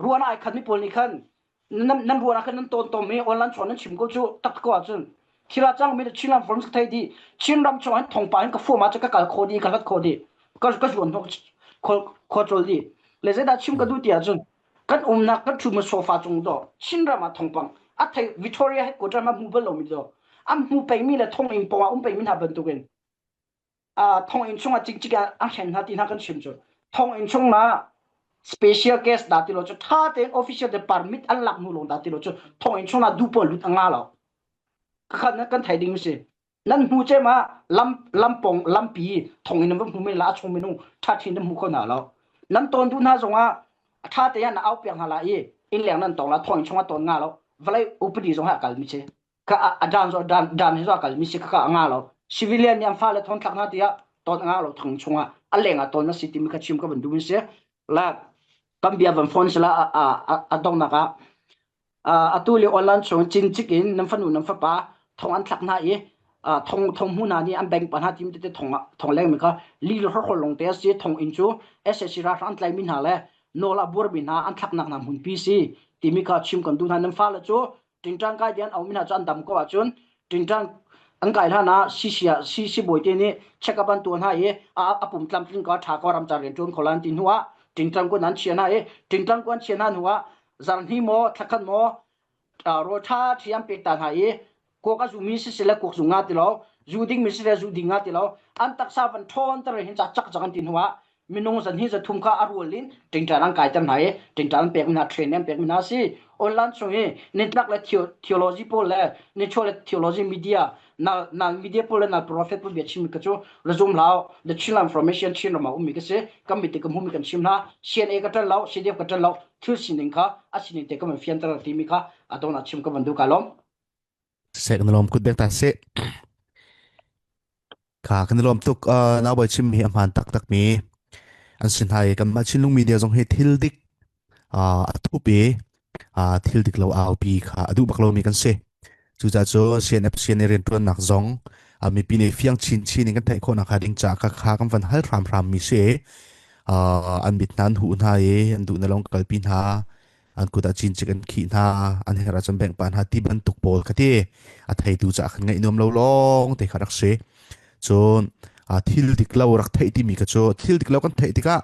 ruahnak aa khanmi pawl nih khan nan, nan ruahnak khan nan tawntawn mi online chuan nan chim ko cu tak ko ahcun thil a cangmi Chin ram forms ka thei dih. Chin ram chung ah thawngpang hin ka form ahcun ka kal khawh dih, ka hlat khawh dih, ka, ka zuan hnawh khawh, khawh colh dih. Le zeidah chim ka duh ti ahcun kan umnak kan ṭhutmi sofa cung dawh Chin ram ah thawngpang a thei, Victoria headquarter ah hmu bal lomi dawh, a hmu peimi le thong in pawng ah um peimi hna bantukin aa, thong in chungah cikcik ah a hren hna ti hna kan chim cu. Thong in chung ah special case dah ti lo cu, ṭha tein official te permit an lak hnu lawng dah ti lo cu, thong in chungah duh pawl lut a nga lo. Ka khat nan kan thei ding si. Nan hmu cem ah lam, lampong, lampi, thong in nan va hmu men la, a chung minung ṭha ṭhin nan hmu kho hna lo. Nan tawn duh hna zongah a ṭha te ah na au piak hna la i, inn leng nan tong la, thong in chungah tawn nga lo. Vawlei upadi zong ah a kal mi si. Ka a, a dan zong, dan, dan hi zong a kal mi si, ka, ka a nga lo. Civilian nih an fale thawn thlak hna tiah tawn a nga lo, thong in chungah a leng ah tawn a si timi kha chim ka van duh mi si. La kan bia van phone si la, a, a, a, a donghnak ah, a, atu le online chung cin cik in nan fanu nan fapa thong an thlak hna i, a, thong, thong hmu hna nih an bank pah hna timi tete thong, thong leng mi kha li le hrawhrawl lawng te a si. Thong in cu S S C ralhrang an tlaimi hna le nawl a buar mi hna an thlaknak hna hmunpi si timi kha chim kan duh hna. Nan fale cu Ṭingṭang kai tiah an auhmi hna cu an dam ko ahcun, Ṭingṭang an kai hlan ah C C ah, C C bawi te nih check up an tuah hna i, a, a pum tlamtling ko, ṭha ko, ramcar rian ṭuan kho lai an ti hnu ah, Ṭingṭang kuan an chia hna i, Ṭingṭang kuan chia hna hnu ah, zarhni maw, thlakhat maw, aa, rawl ṭha ṭhi an pek ta hna i, kuak a zumi siseh le kuak zu nga ti lo, zu dingmi siseh zu ding nga ti lo, an taksa van ṭhawnter i hin ca cakcak an ti hnu ah, minung zahnih zathum kha a rual in Ṭingṭang an kaiter hna i, Ṭingṭang an pekmi hna, train an pekmi hna a si. Online chung i, nintlak le theo-, theology pawl le, nichuah le theology media, nal, nal media pawl le nal prophet pawl bia chimmi ka cu, ra zum hlah u, The Chinland Information Chin ram ah ummi ka si, kan mit te ka hmumi kan chim hna, C N A ka ṭan lo, C D F ka ṭan lo, thil sining kha, a sining te ka van fianter timi kha, a dawn ah chim ka van duh ka lawm. Siseh, kan lawm kut bek ta seh. Kha kan lawm tuk, aa, naubai chim hi a hmaan taktak mi an si hna i, kanmah Chinlung media zong hi thil dik, aa, a thup i, aa, thil dik lo aupi kha a duh bak lo mi kan si. Cucaah cu C N F, C N A rianṭuannak zong, aa, mipi nih fiang chinchin in kan theih khawhnak kha ding caah kha, kha kan van hal hramhram mi si i, aa, an mit hna an huh hna i, an duhnak lawng kalpi hna, an kut ah cin cik an khih hna, an herh ah cun bengh pah hna ti bantuk pawl kha ti a theitu caah khan ngaih nuam lo lawng te kha rak si. Cun, aa, thil dik lo rak theih timi kha cu, thil dik lo kan theih tikah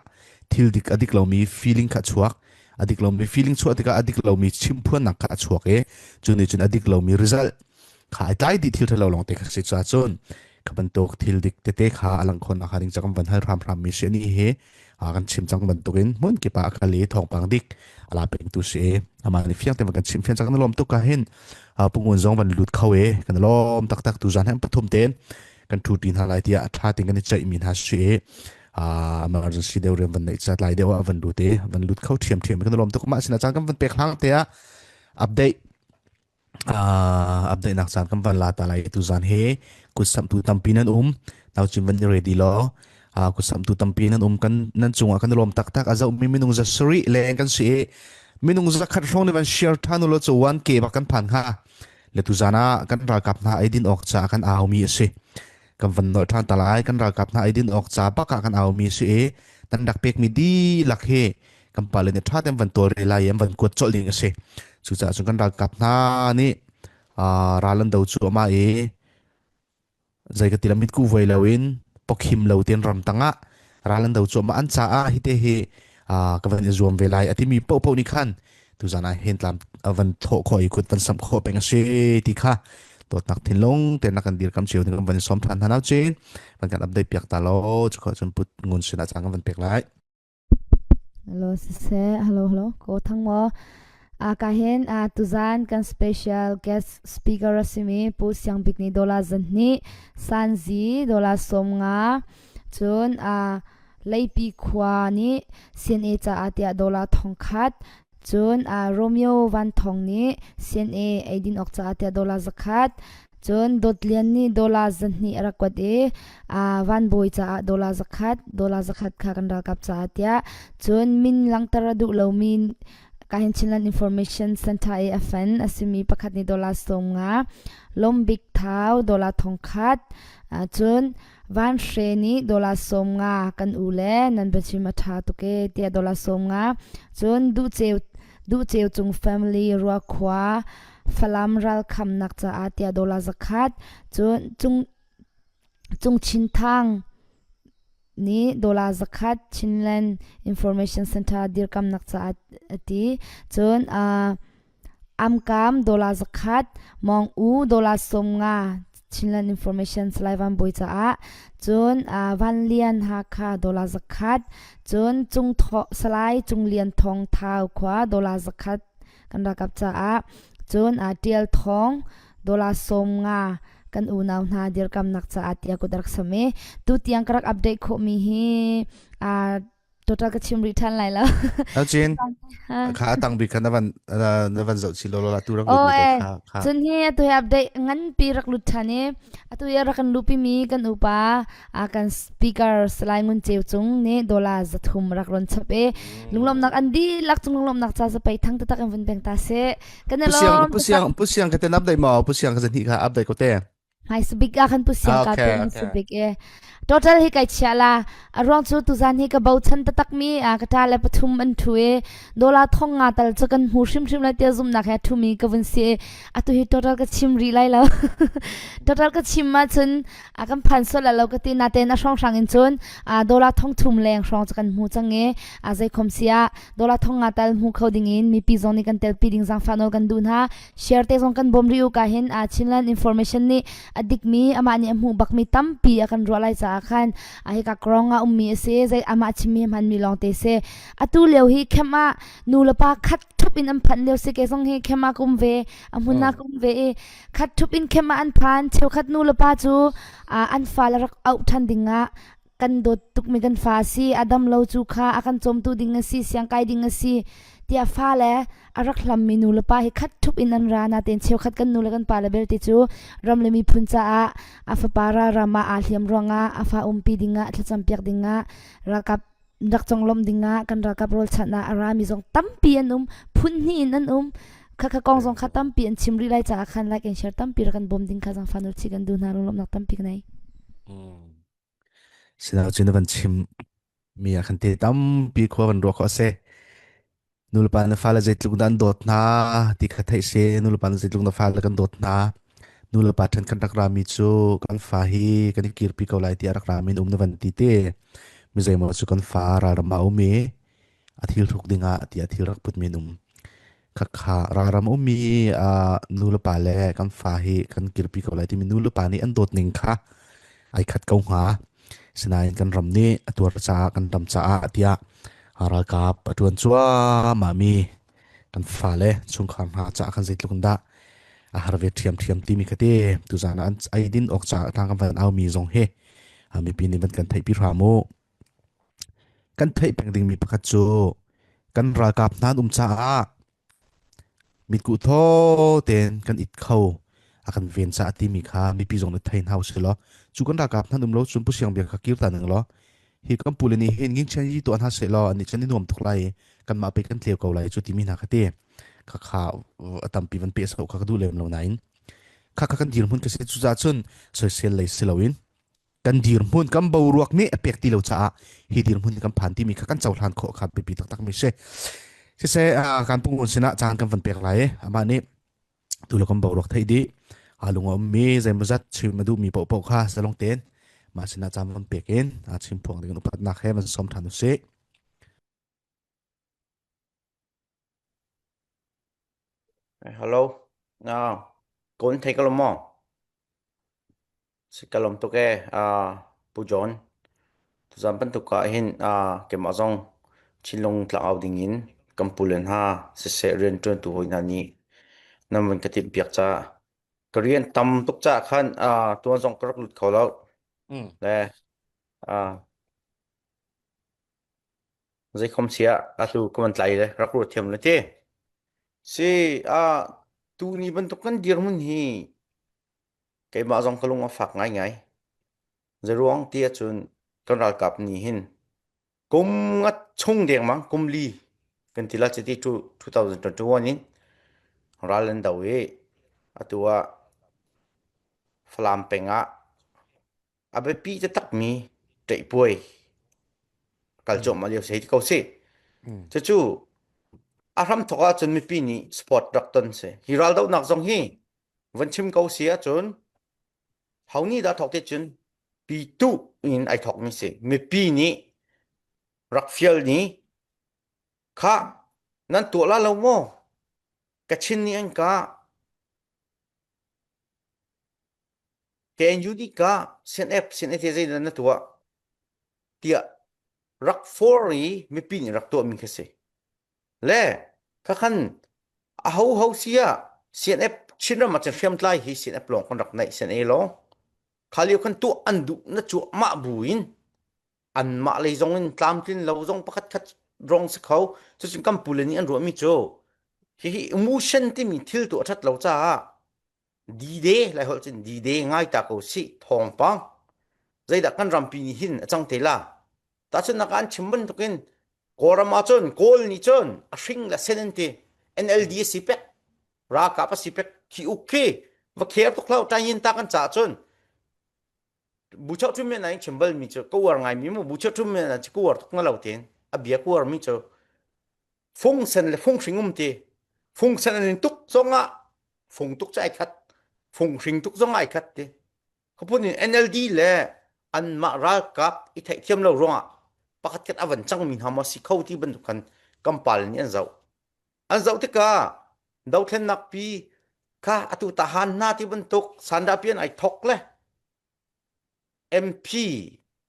thil dik, a dik lomi feeling kha a chuak. A dik lomi feeling chuah tikah a dik lomi chimphuannak kha a chuak i, cu nih cun a dik lomi result kha a tlai dih thil ṭha lo lawng te kha si. Cucaah cun kha bantuk thil dik tete kha a langh khawhnak kha ding caah kan van hal hramhram mi si a nih hi, aa, kan chim cang bantukin hmun kip ah a kal i thawngpang dik a la pengtu si i, amah nih fiang tein van kan chim fian cang. Kan lawm tuk ka hin, aa, Pu Ngun zong van lut kho i, kan lawm taktak. Tuzan he an pathum tein kan ṭhu ṭi hna lai tiah a ṭha tein kan i ceihmi hna si i, aa, emergency deuh rian van neih caah tlai deuh ah van lut i, van lut kho ṭhiamṭhiam i, kan lawm tuk. Mah sinah caan kan van pek hlang te ah update, aa, update nak caan kan van la ta lai. Tuzan hi kutsamhtu tampi nan um, naucin van i ready law. Aa, kutsamhtu tampi nan um, kan, nan cungah kan lawm taktak. A zohmi minung zasarih leng kan si i, minung zakhat hrawng nih van share ṭhan u law cu one K bak kan phan hnga. Le tuzan ah kan ralkap hna ei din awk caah kan aumi a si. Kan van nolh ṭhan ta lai, kan ralkap hna ei din awk caah bak ah kan aumi a si i, nan rak pekmi dihlak hi kan pa le nih ṭha tein van tual rih lai i an van kuat colh ding a si. Cucaah cun kan ralkap hna nih, aa, ral an do cuahmah i, zei ka ti lam, mitkuh voi loin, pokhim lo tein ramtang ah ral an do cuahmah an caah hi te hi, aa, ka van i zuam ve lai a timi pohpoh nih khan tuzan ah hin tlam a van thawh khawh i kut van samh khawh peng a si ti kha dawtnak thinlung tein na kan dirkamh cio ding kan van i sawm ṭhan hna naucin van kan update piak ta law, cu khawh cun Pu Ngun sinah caan kan van pek lai. Hello, siseh. Hello, hello. Ko thang maw? Ah, ka hin, ah, tuzan kan special guest speaker a simi Pu Siang Bik nih dollar zahnih, Sanzi dollar sawmnga, cun, ah, Leipi khua nih C N A caah tiah dollar thongkhat, cun, ah, Romeo Van Thawng nih C N A ei din awk caah tiah dollar zakhat, cun Dawt Lian nih dollar zahnih a rak kuat i, aa, Van Bawi caah dollar zakhat, dollar zakhat kha kan ralkap caah tiah. Cun min langhter a duh lomi, ka hin Chinland Information Centre A F N a simi pakhat nih dollar sawmnga, Lombik Thau dollar thongkhat, aa, cun Van Hre nih dollar sawmnga, kan u le nan biachim a ṭha tuk e tiah dollar sawmnga, cun Duhceu, Duhceu Cung family Ruakhua Falam ralkhamnak caah tiah dollar zakhat, cun Cung, Cung Chin Thang nih dollar zakhat, Chinland Information Centre dirkamnak caah a ti. Cun, aa, Amkam dollar zakhat, Mawng U dollar sawmnga, Chinland Information Salai Vanbuai caah cun, aa, Vanlian Hakha dollar zakhat, cun Cung Tho-, Salai Cung Lian Thawng Thau khua dollar zakhat kan ralkap caah cun, aa, Tial Thawng dollar sawm nga kan unau hna dirkamnak caah tiah kut a rak sam i tu tiang ka rak update khawhmi hi, aa, total ka chim rih ṭhan lai lo. Lo cin. Ha. Kha a tang bik kha na van, na, na van zoh chih lo lo la, tu rak lut mi te kha, kha. Cun hi atu hi update nganpi rak lut ṭhan i atu hi a rak kan luhpi mi kan upa, a kan speaker Salai Ngun Ceu Cung nih dollar zathum rak ron chap i lunglawmhnak an dihlak cung lunglawmhnak ca zapei thang taktak in vun peng ta seh. Kan i lawm. Pusiang, pusiang, pusiang ka ten update maw? Pusiang ka zahnih kha update ko te. Hmaisabik ah khan pusiang ka pin sibik e. Total hi kai chiah la. A ruang cu tuzan hi ka bochan taktak mi, aa, ka ṭa le pathum an ṭhu e. Dollar thong nga tal cu kan hmu hrimhrim lai tiah zumhnak he a ṭhumi ka vun si e. Atu hi total ka chim rih lai lo. Total ka chim ahcun, aa, kan phan sual lai lo ka ti. Natein a hrawnghrang in cun, aa, dollar thong thum leng hrawng cu kan hmu cang e. Aa, zeikhom si ah dollar thong nga tal hmu kho dingin mipi zong nih kan telpi ding zangfah nawl kan duh hna. Share te zong kan bawm rih u ka hin, aa, Chinland Information nih a dikmi, amah nih a hmuh bakmi tampi a kan ruah lai caah khan, aa, hika krong ah ummi a si, zei amah chimmi a hmanmi lawngte si. Atu lio hi camp ah nu le pa khat ṭhup in an phanh lio si, kei zong hi camp ah ka um ve, a hmun ah ka um ve i khat ṭhup in camp ah an phan, cheukhat nu le pa cu, aa, an fale rak auh ṭhan dingah kan dawt tukmi kan fa a si, a dam lo cu kha a kan cawmtu ding a si, siangkai ding a si, tiah fale a rak hlammi nu le pa hi khat ṭhup in an ra. Natein cheukhat kan nu le kan pa le belte cu ram le miphun caah a fapa ralram ah aa hliam ruangah a fa umpi dingah thlacam piak dingah ralkap rak conglawmh dingah kan ralkap rawlchan ah a rami zong tampi an um, phun hnih in an um. Kha kha kong zong kha tampi an chim rih lai caah khan like and share tampi rak kan bawm ding kha zangfah nawl chih kan duh hna, lunglawmhnak tampi ka ngei. Mm. Sinain cun na van chim mi ah khan te tampi khua van ruah khawh a si. Nu le pa na fale zeitluk dah an dawt hna ti kha theih si. Nu le pa na zeitluk na fale kan dawt hna. Nu le pa ṭhen kan rak rami cu kan fa hi kan i kirpi ko lai tiah rak rami an um na van ti te. Mi zeimaw cu kan fa ralram ah a um i a thil hruk dingah tiah thil rak putmi an um. Khakha ralram a ummi, aa, nu le pa le kan fa hi kan kirpi ko lai timi nu le pa nih an dawt ning kha aa khat ko hnga. Sinain kan ram nih a tuar caah kan ram caah tiah, aa, ralkap a ṭuan cuahmahmi kan fale chungkhar hna caah khan zeitluk in dah a har ve ṭhiamṭhiam timi kha te. Tuzan ah an ei din awk caah tlang kan van aumi zong hi, aa, mipi nih van kan theihpi hram u. Kan theih peng dingmi pakhat cu kan ralkap hna an um caah mitkuh thaw tein kan it kho, a kan ven caah timi kha mipi zong nih thei hna u sih law, cu kan ralkap hna an um lo cun pusiang bia kha kir ta ning law, hi kan pu le nih hin ngingchian i tuah hna seh law, anih cun i nuam tuk lai, kanmah pei kan tleu ko lai cu timi hna kha te. Khakha a tampi van peh so kha ka duh lem lo nain, khakha kan dirhmun ka si, cucaah cun soisel lei si loin, kan dirhmun, kan boruak nih a pek ti lo caah hi dirhmun hi kan phan timi kha kan cohlan khawh kha biapi taktak mi si. Siseh, aa, kan pung hun sinah caan kan van pek lai. Amah nih tu le kan boruak theih dih, aa, lung a ummi zeimawzat chim a duhmi paohpaoh kha zalong tein mah sinah caan van pek in, aa, chimphuang ding upatnak he van sawm ṭhan u sih. Eh, hello. Ah, kon thei ka lawm maw? Si ka lawm tuk e, ah, Pu John. Tuzan bantuk ah hin, ah, keimah zong thinlung tlang au dingin kan pu le hna, siseh, rianṭuantu hawi hna nih nan van ka timhpiak caah ka rian tam tuk caah khan, ah, tuan zong ka rak lut kho lo. Mm. Le, ah, Zeikhom si ah atu ka van tlai le rak ruat thiam le ti. Si, ah, tuni bantuk kan dirhmun hi keimah zong ka lung a fak ngaingai. Zeiruang ti ahcun kan ralkap nih hin kum nga chung dengmang, kum li kan ti la, cuti cu two thousand twenty-one in ral an do i atu ah Falam peng ah a biapi taktakmi ṭeihpuai kal cuahmah lio si ti ko si. Mm. Cucu a hramthawk ahcun mipi nih support rak ton si. Hi raldohnak zong hi van chim ko si ahcun, ho nih dah thawk ti cun, pitu in ai thawkmi si. Mipi nih rak fial ni kha nan tuah la lo maw? Kachin nih an kah. K N U dih ka C N F, C N A te zei dan na tuah tiah rak for i mipi nih rak tuah min kha si. Le, kha khan a ho ho si ah C N F Chinram a chan hriamtlai hi C N F lawng kan rak naih C N A lawng. Kha lio khan tuah an duh na cuah mah buin anmah lei zongin tlamtlin lo zong pakhat khat rong si kho. Cucin kan pule nih an ruahmi cu hi hi emotion timi thil tuah ṭhat lo caah D-Day, Laiholh cun D-Day ngai ta ko si, thawngpang. Zeidah kan rampi nih hin a cang te la? Tahcun nak an chim bantukin Kawlram ah cun Kawl nih cun a hring le sen an ti. N L D a si pek, ralkap a si pek, khi uk khi va kher tuk hlo, ṭain ta kan caah cun Buchauh ṭum men ah in chim balmi cu ka uar ngaimi mu, buchauh ṭum men ah cu ka uar tuk na lo tein a bia ka uarmi cu fung sen le fung hring um ti. Fung sen an in tuk zongah fung tuk cu ai khat, fung hring tuk zongah ai khat ti. Khuaphun in N L D le anmah ralkap i theihthiam lo ruangah pakhat khat a van cangmi hna maw si kho ti bantuk khan kan pale nih an zoh. An zoh tikah dothlennak pi kha atu tahan hna ti bantuk Sandra pian ai thok le M P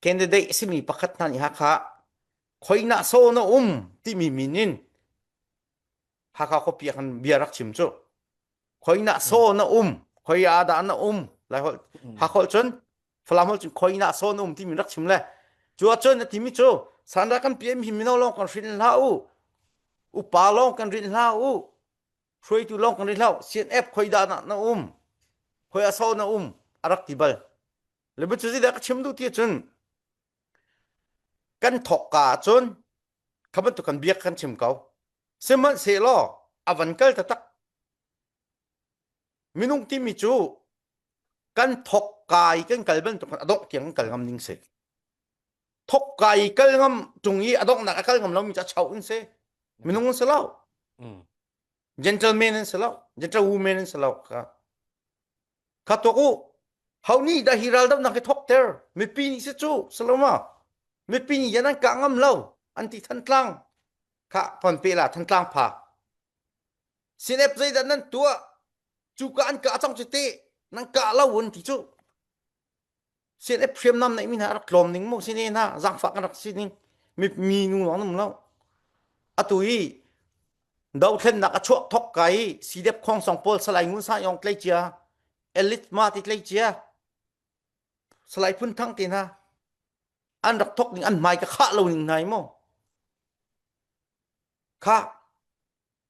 candidate a simi pakhat hna nih Hakha khuainah saw na um timi min in Hakha khuapi ah khan bia rak chim cu. Khuainah saw na um, khuai ah dah na um, Laiholh, Hakha holh cun, Falam holh cun khuainah saw na um timi rak chim le. Cu ahcun a timi cu, Sandra kan piahmi mino lawng kan rin hlah u, upa lawng kan rin hlah u, hruaitu lawng kan rin hlah u, C N F khuai dah na um, khuai ah saw na um, a rak ti bal. Le cu zeidah ka chim duh ti ahcun kan thawk ka ahcun kha bantuk kan biak kan chim ko. Sihmanhsehlaw a van kal taktak. Minung timi cu kan thawk ka i kan kal bantuk khan a dongh tiang kan kal ngam ding si. Thawk ka i kal ngam tung i a donghnak a kal ngam lomi cu a chauh in si. Minung in si lo. Gentleman in si lo, gentlewoman in si lo kha. Kha tuak u, ho nih dah hi raldohnak hi thawkter, mipi nih si cu, si lo maw? Mipi nih yan an kah ngam lo, an ti Thantlang. Kha pan peh la, Thantlang pha. C N F zeidah nan tuah, cuka an kah cang cu ti, nan kah lo, an ti cu. C N F hriamnam neihmi hna a rak tlawm ning maw, C N A hna, zaangfah kan rak si ning, mi, mi nu lawng ning lo. Atu i dothlennak a chuak thawk ka i, C D F Khaung Song pawl, Salai Ngun San Aung tleicia, Elite Ma ti tleicia, Salai Phun Thang te hna, an rak thawk ning, an hmai ka khah lo ning hna i maw? Kha,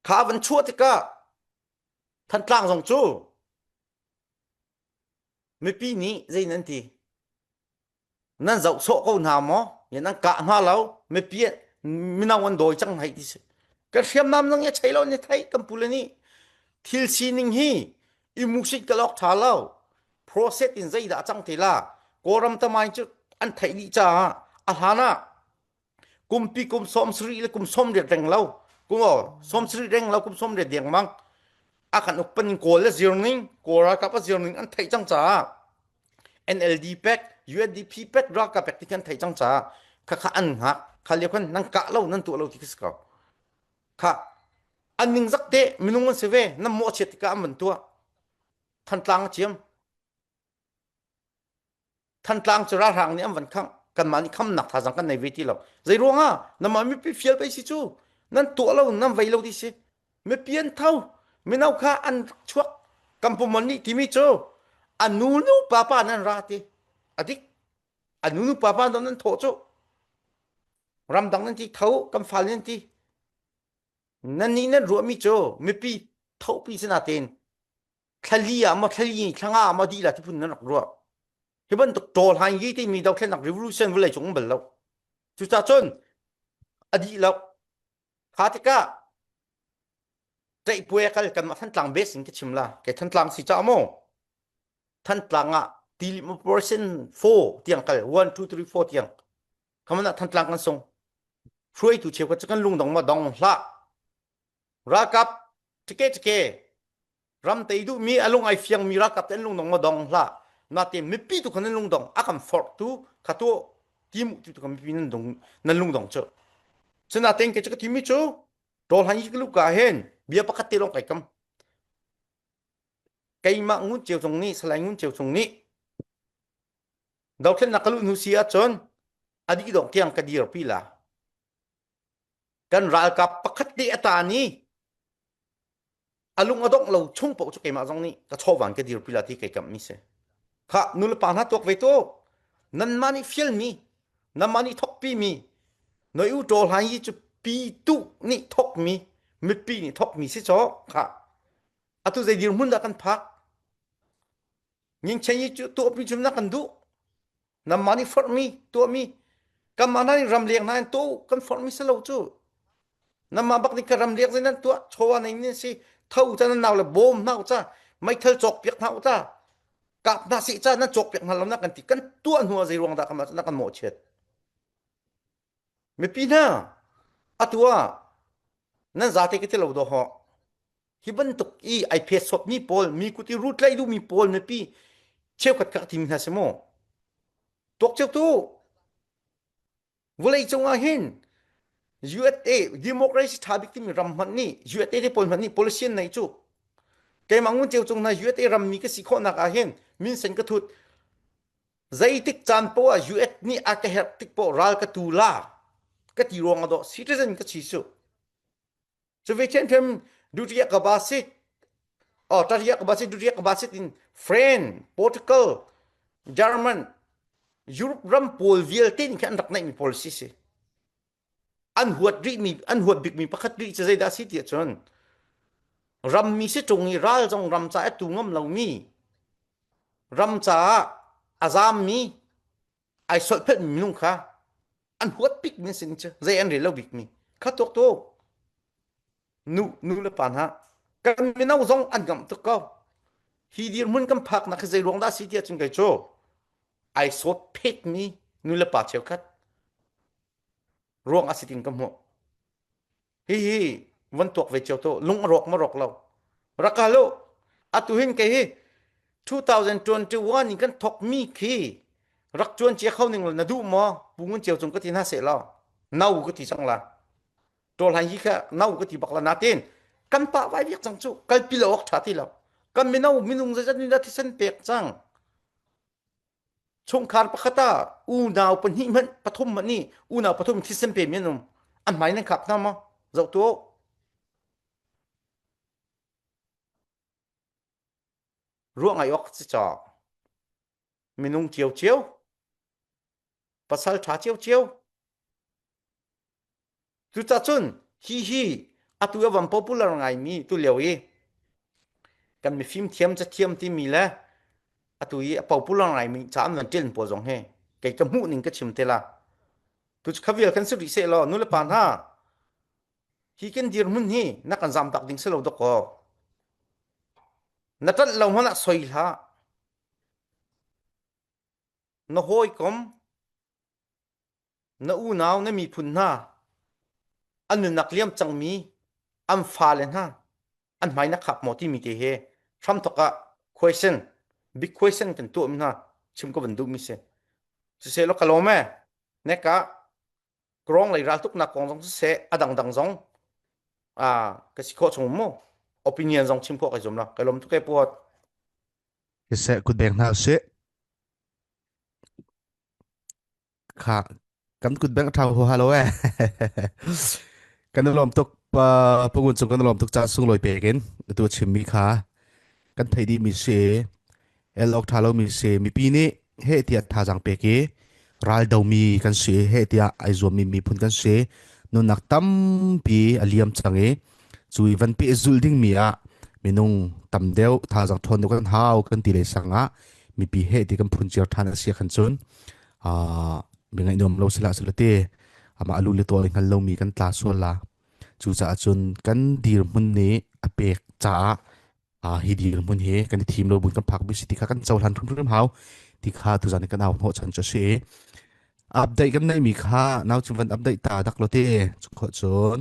kha van chuah tikah, Thantlang zong cu, mipi nih zei nan ti? Nan zoh sawh ko hna maw? Ya nan kah hna lo, mipi, mino an dawi cang hna ti si. Kan hriamnam zong i a chei lo, ni thei kan pule nih. Thil sining hi i musit ka lawk ṭha lo. Process in zeidah a cang te la? Kawlram tamai cu an theih dih caah a hlan ah kumpi kum sawm sarih le kum sawm riat reng lo, kum aw, sawm sarih reng lo, kum sawm riat dengmang a kan uk panin Kawl le zirning, Kawl ralkap a zirning an theih cang caah N L D pek, U N D P pek, ralkap pek ti kan theih cang caah kha kha an hngak. Kha lio khan nan kah lo, nan tuah lo ti ka si ko. Kha an ningzak te minung an si ve, nan mawhchiat tikah an van tuah. Thantlang a ciam. Thantlang cu ralhrang nih an van khangh. Kanmah nih khamnak thazaang kan nei ve ti lo. Zeiruangah? Nanmah mipi fial pei si cu. Nan tuah lo, nan vei lo ti si. Mipi an tho. Mino kha an chuak. Kan pumon nih timi cu a nu nu papa nan ra ti. A dik. A nu nu papa nan thawh cu. Ramdang nan ti tho, kan fale nan ti. Nannih nan ruahmi cu mipi thopi si nain thlali ah maw, thlali, thlanga ah maw, dih la tiphun nan rak ruah. Hi bantuk ṭawlhai ngi timi dothlennak revolution vawlei cung bal lo. Cucaah cun a dih lo. Kha tikah ṭeihpuai a kal kanmah Thantlang base in ka chim la, kei Thantlang si caah maw, Thantlang ah Tilip Operation four tiang kal, one, two, three, four tiang. Kha man ah Thantlang kan sung. Hruaitu cheukhat cu kan lungdong maw, dong hlah. Ralkap, ṭhike ṭhike. Ram tei duhmi, a lung ai fiangmi ralkap te an lungdong maw, dong hlah. Nain mipi tu khan an lungdong, a kan forhtu kha tuah, ti muh tu khan mipi nan dong, nan lungdong cu. Cu nain kei cu ka timi cu, ṭawlhai ngi ka luh ka hin, bia pakhat te lawng kai kam. Keimah Ngun Ceu Cung nih, Salai Ngun Ceu Cung nih, Dothlenna ka lut hnu si ahcun a dihdongh tiang ka dirpi la. Kan ralkap pakhat te a ta ni a lung a dongh lo chung paoh cu keimah zong nih ka chawvan ka dirpi la ti kei kamhmi si. Kha nu le pa hna tuak ve tu. Nanmah nih fialmi, nanmah nih thokpimi, noi u ṭawl hai cu pi tu nih thokmi, mipi nih thokmi si caw kha. Atu zei dirhmun dah kan phak? Ngingchen yi cu tuahmi cun na kan duh. Nanmah nih forhmi, tuahmi. Kanmah hna nih ramleng hna in tuah u, kan forhmi si lo cu. Nanmah bak nih kha ramleng zei nan tuah, chawa nei nih si, tho ca nan nau le bawm hna u ca, meithal cawkpiak hna u ca, kap hna seh ca nan cawkpiak hna lo na kan ti, kan tuah hnu ah zei ruang dah kan mah cu na kan mawhchiat. Mipi hna, atu ah nan zate ka ti lo dawh hawh. Hi bantuk i ai phet sawtmi pawl, mi kut i ru tlai duhmi pawl mipi cheukhat kha ka timi hna si maw? Tuak cio tu. Vawlei cungah hin U S A, democracy ṭha bik timi ram hmanh nih, U S A te pawl hmanh nih policy an nei cu. Keimah ngun cio cung hna U S A rammi ka si khawhnak ah hin minsen ka thut. Zeitik caan paoh ah U S nih a ka herh tik paoh ral ka tu la ka ti ruang a dawh citizen ka si cu. Cu ve ṭhiamṭhiam duria ka ba si, oh, taria ka ba si, duria ka ba si in French, Portugal, German, Europe ram pawl vialte nih kha an rak neihmi policy si. An huat rihmi, an huat bikmi pakhat rih cu zeidah si tiah cun rammi si ṭung i ral zong ram caah a tu ngam lomi, ram caah a zammi, ai solhpelhmi minung kha an huat bikmi sin cu zei an rel lo bikmi kha tuak tu. Nu, nu le pa hna, kan mino zong an ngamh tuk ko. Hi dirhmun kan phaknak hi zei ruang dah si tiah cun kei cu ai sawt phetmi nu le pa cheukhat ruang a si tin ka hmuh. Hihi van tuak ve cio tu, lung a rawk ma rawk lo. Rak ka lo. Atu hin kei hi two thousand twenty-one in kan thokmi khi rak cuan cia kho ning lo na duh maw? Pu Ngun Cio cung ka ti hna seh law. No ka ti cang la. Ṭawlhai hi kha no ka ti bak la. Natin kan pah vai viak cang cu kalpi lo awk ṭha ti lo. Kan mino minung zeizat nih dah thisen pek cang? Chungkhar pakhat ah unau pahnih hmanh, pathum hmanh nih unau pathum thisen pemi an um. An hmai nan khap hna maw? Zoh tu. Ruah ngai awk si caw. Minung cio cio, pasal ṭha cio cio. Cucaah cun hihi atu i a van popular ngaimi tu lio i kan mifim thiam, cathiam timi le atu i a popular ngaimi caah an van ṭialmi pawl zong he kei ka hmuh ning ka chim te la. Tu cu kha vial kan si rih seh law, nu le pa hna, hi kan dirhmun hi na kan zamtak ding si lo dawh ko. Na ṭanh lo hmanh ah soi hlah. Na hawikom, na unau, na miphun hna, an nunnak liam cangmi an fale hna, an hmai na khap maw timi te he hramthok ah question, big question kan tuahmi hna chim ka van duhmi si. Siseh law ka lawm e, nek ah krawng lei raltuknak kong zong siseh, a dangdang zong, aa, ka si khawh chung mu, opinion zong chim khawh ka zum lo, ka lawm tuk e puat. Siseh, kut beng hna u sih. Kha, kan kut beng a ṭha huaha lo e. Kan lawm tuk, pa, Pu Ngun cung kan lawm tuk caah sunglawi pek in atu a chimmi kha kan theih dihmi si. El awk ṭha lomi si. Mipi nih heh tiah thazaang pek i raldomi kan si i heh tiah ai zuammi miphun kan si. Nunnak tampi a liam cang i cu i van pehzulh dingmi ah minung tam deuh, thazaang ṭhawn deuh kan hau kan ti lei sang ah mipi heh ti kan phun ciar ṭhan a si ah khan cun, aa, mi ngaih nuam lo si hlah si lo te, amah a lu le tual i hngal lomi kan tla sual la. Cucaah cun kan dirhmun nih a pek caah, aa, hi dirhmun hi kan i thim lo buin kan phak bik si ti kha kan cohlan hrimhrim hau ti kha tuzan in kan au hnawh chan cu a si i update kan neihmi kha nau cun van update ta dak lo te. Cu khawh cun,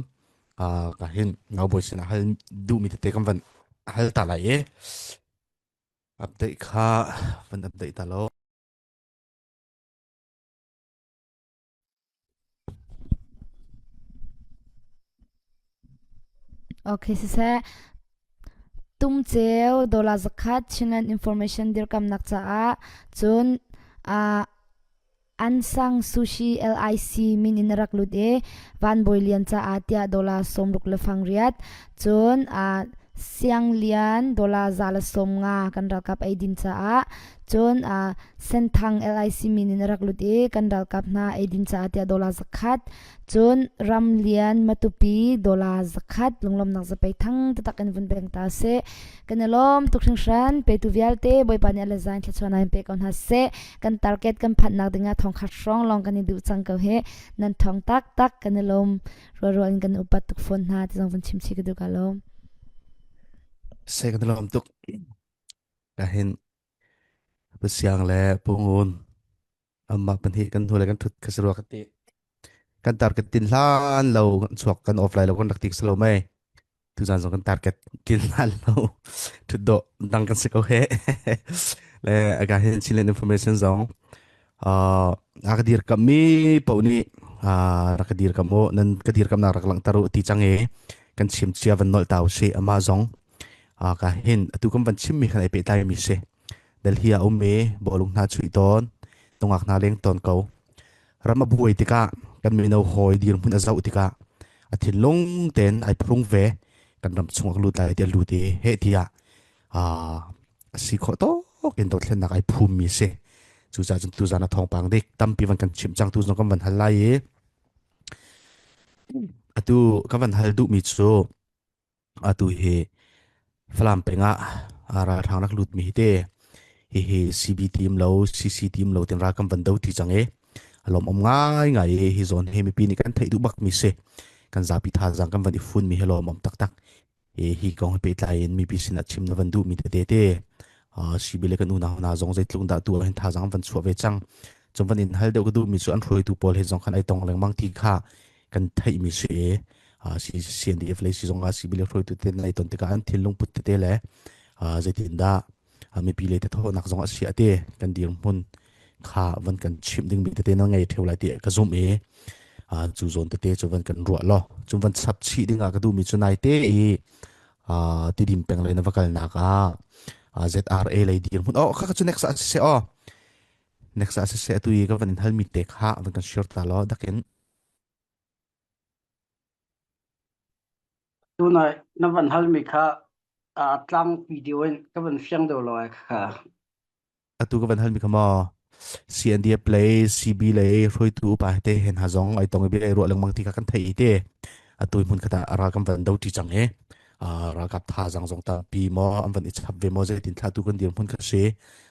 aa, ka hin nau bawi sinah hal duhmi tete kan van hal ta lai e. Update kha van update ta lo. Okay, siseh. Tum ceu, dollar zakhat, Chinland Information dirkamnak caah cun, aa, Ansang Sushi L I C min in a rak lut e, Vanbawi Lian caah tiah dollar sawmruk le fangriat, cun a Siang Lian dollar za le sawmnga kan ralkap ei din caah, cun a Senthang L I C min in a rak lut i kan ralkap hna ei din caah tiah dollar zakhat, cun Ram Lian Matupi dollar zakhat, lunglawmhnak zapei thang taktak in vun peng ta seh. Kan i lawm tuk hringhran, petu vialte Bawipa nih a le zain thluachuahnak in pe ko hna seh. Kan target kan phanhnak dingah thawngkhat hrawng lawng kan i duh cang ko he, nan thawng taktak kan i lawm, rualrual in kan i upat tuk fawn hna ti zong vun chim chih ka duh ka lawm. Seh, kan i lawm tuk. Ka hin Pasiang le Pungun, amah pahnih kan hnu le kan ṭhut kha si rua ka ti. Kan target tin hlan lo, kan chuak kan off lai lo, kan rak ti ka si lo mei. Tuzan zong kan target tin hlan lo, ṭhut dawh dang kan si ko he. Le a ka hin Chinland Information zong, ah, a ka dirkamh mi paoh nih, ah, rak ka dirkamh u, nan ka dirkamhnak rak langhter u ti cang i kan chim cia van nolh ta u sih. Amah zong, ah, ka hin atu kan van chimmi khan ei pehtlai mi si. Delhi ah a um i bawlung hna chuih tawn, nungak hna leng tawn ko. Ram a buai tikah, kan mino hawi dirhmun a zoh tikah, a thinlung tein aa phurung ve, kan ram chungah ka lut lai tiah a lut i heh tiah, aa, a si khawh tawk in dothlennak aa phum mi si. Cucaah cun tuzan a thawngpang dik tampi van kan chimh cang, tu zong kan van hal lai i, atu ka van hal duhmi cu, atu hi Falam peng ah, aa, ralhrang rak lutmi hi te. Hihi C B tim lo, C C tim lo, tin ral kan van do ṭi cang i, a lawmawm ngaingai i, hi zawn hi mipi nih kan theih duh bakmi si. Kan zapi thazaang kan van i funmi hi lawmawm taktak. Hi, hi kong hi pehtlai in mipi sinah chim na van duhmi tete te, aa, C B le kan unau hna zong zeitluk dah tu ah hin thazaang van chuah ve cang. Cun van in hal deuh ka duhmi cu an hruaitu pawl hi zong khan aa tong lengmang ti kha kan theihmi si i, aa, C-, C N D F le si zongah C B le hruaitu te nan aa ton tikah an thinlung put tete le, aa, zeitindah, aa, mipi le te thawhnak zongah si a ti, kan dirhmun kha van kan chimh dingmi tete nan ngei ṭheu lai tiah ka zumh i, aa, cu zawn tete cu van kan ruah law. Cun van chap chih dingah ka duhmi cu naite i, aa, Tidim peng lei na va kalnak ah, aa, Z R A lei dirhmun. Oh, kha, kha cu next ah siseh aw. Next ah siseh, atu i ka van in halmi te kha van kan share ta law, dakin. Tunai na van halmi kha, aa, tlang video in ka van fiang deuh lo ai kha. Atu ka van halmi kha maw? C N D F lei, C B lei, hruaitu upa hi te hen ha zong, aa tong i bia aa ruah lengmang ti kha kan theih i te. Atu i hmun khat ah a ral kan van do ṭi cang i, aa, ralkap thazaang zong tampi maw, an van i chap ve maw, zeitin thlah tu kan dirhmun kha si.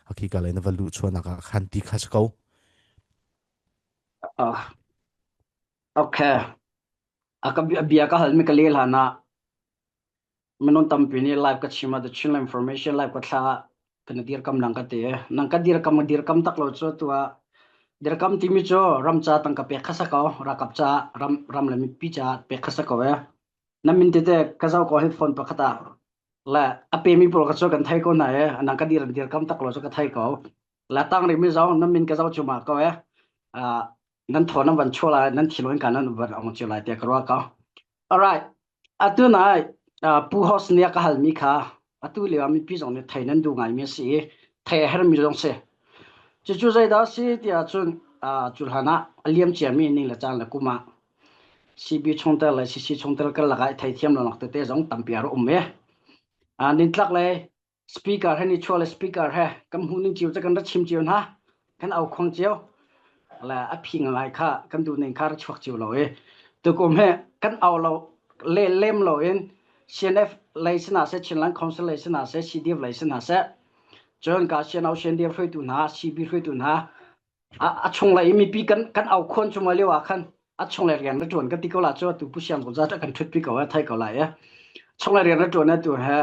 A khika lei na van luh chuahnak ah khan ti kha si ko. Ah, okay. A ka bi-, a bia ka halmi ka lel hlan ah minung tampi nih live ka chim ah, the Chinland Information live ka thlah ah, kan i dirkamh nang ka ti. Nang ka dirkamh, dirkamh tak lo cu tu ah, dirkamh timi cu ram ca tang ka pek kha sa ko, ralkap ca, ram, ram le mipi ca pek kha sa ko e. Na min tete ka zoh ko hi phone pakhat ah. Le a pemi pawl kha cu kan thei ko hna e, nang ka dir, dirkamh tak lo cu ka thei ko. Le a tang rihmi zong na min ka zoh cu ma ko e. Aa, nan thaw nan van chuah lai, nan thinlung in ka nan van ong cio lai tiah ka ruah ko. Alright. Atu nai, aa, Pu Hosnia ka halmi kha, atu lio ah mipi zong nih thei nan duh ngaimi a si i, thei a herhmi zong si. Cucu zeidah a si ti ahcun, aa, cu hlan ah a liam ciami ning le caan le kum ah C B chungtel le C C chungtel karlak ah i theithiam lonak tete zong tampi a rak um i, aa, nintlak lei speaker he, nichuah le speaker he kan hmuh ning cio cu kan rak chim cio hna, kan au khuang cio. Le a phi ngaingai kha kan duh ning kha rak chuak cio lo i, tukum he kan au lo, le lem lo in C N F lei si hna seh, Chinland Council lei si hna seh, C D F lei si hna seh, cun ka C N O, C N D F hruaitu hna, C B hruaitu hna, a, a chunglei i mipi kan, kan au khuan cu ma lio ah khan a chunglei rian na ṭuan ka ti ko la cu, atu pusiam ko zat ah kan ṭhutpi ko, a thei ko lai e. Chunglei rian na ṭuan atu he,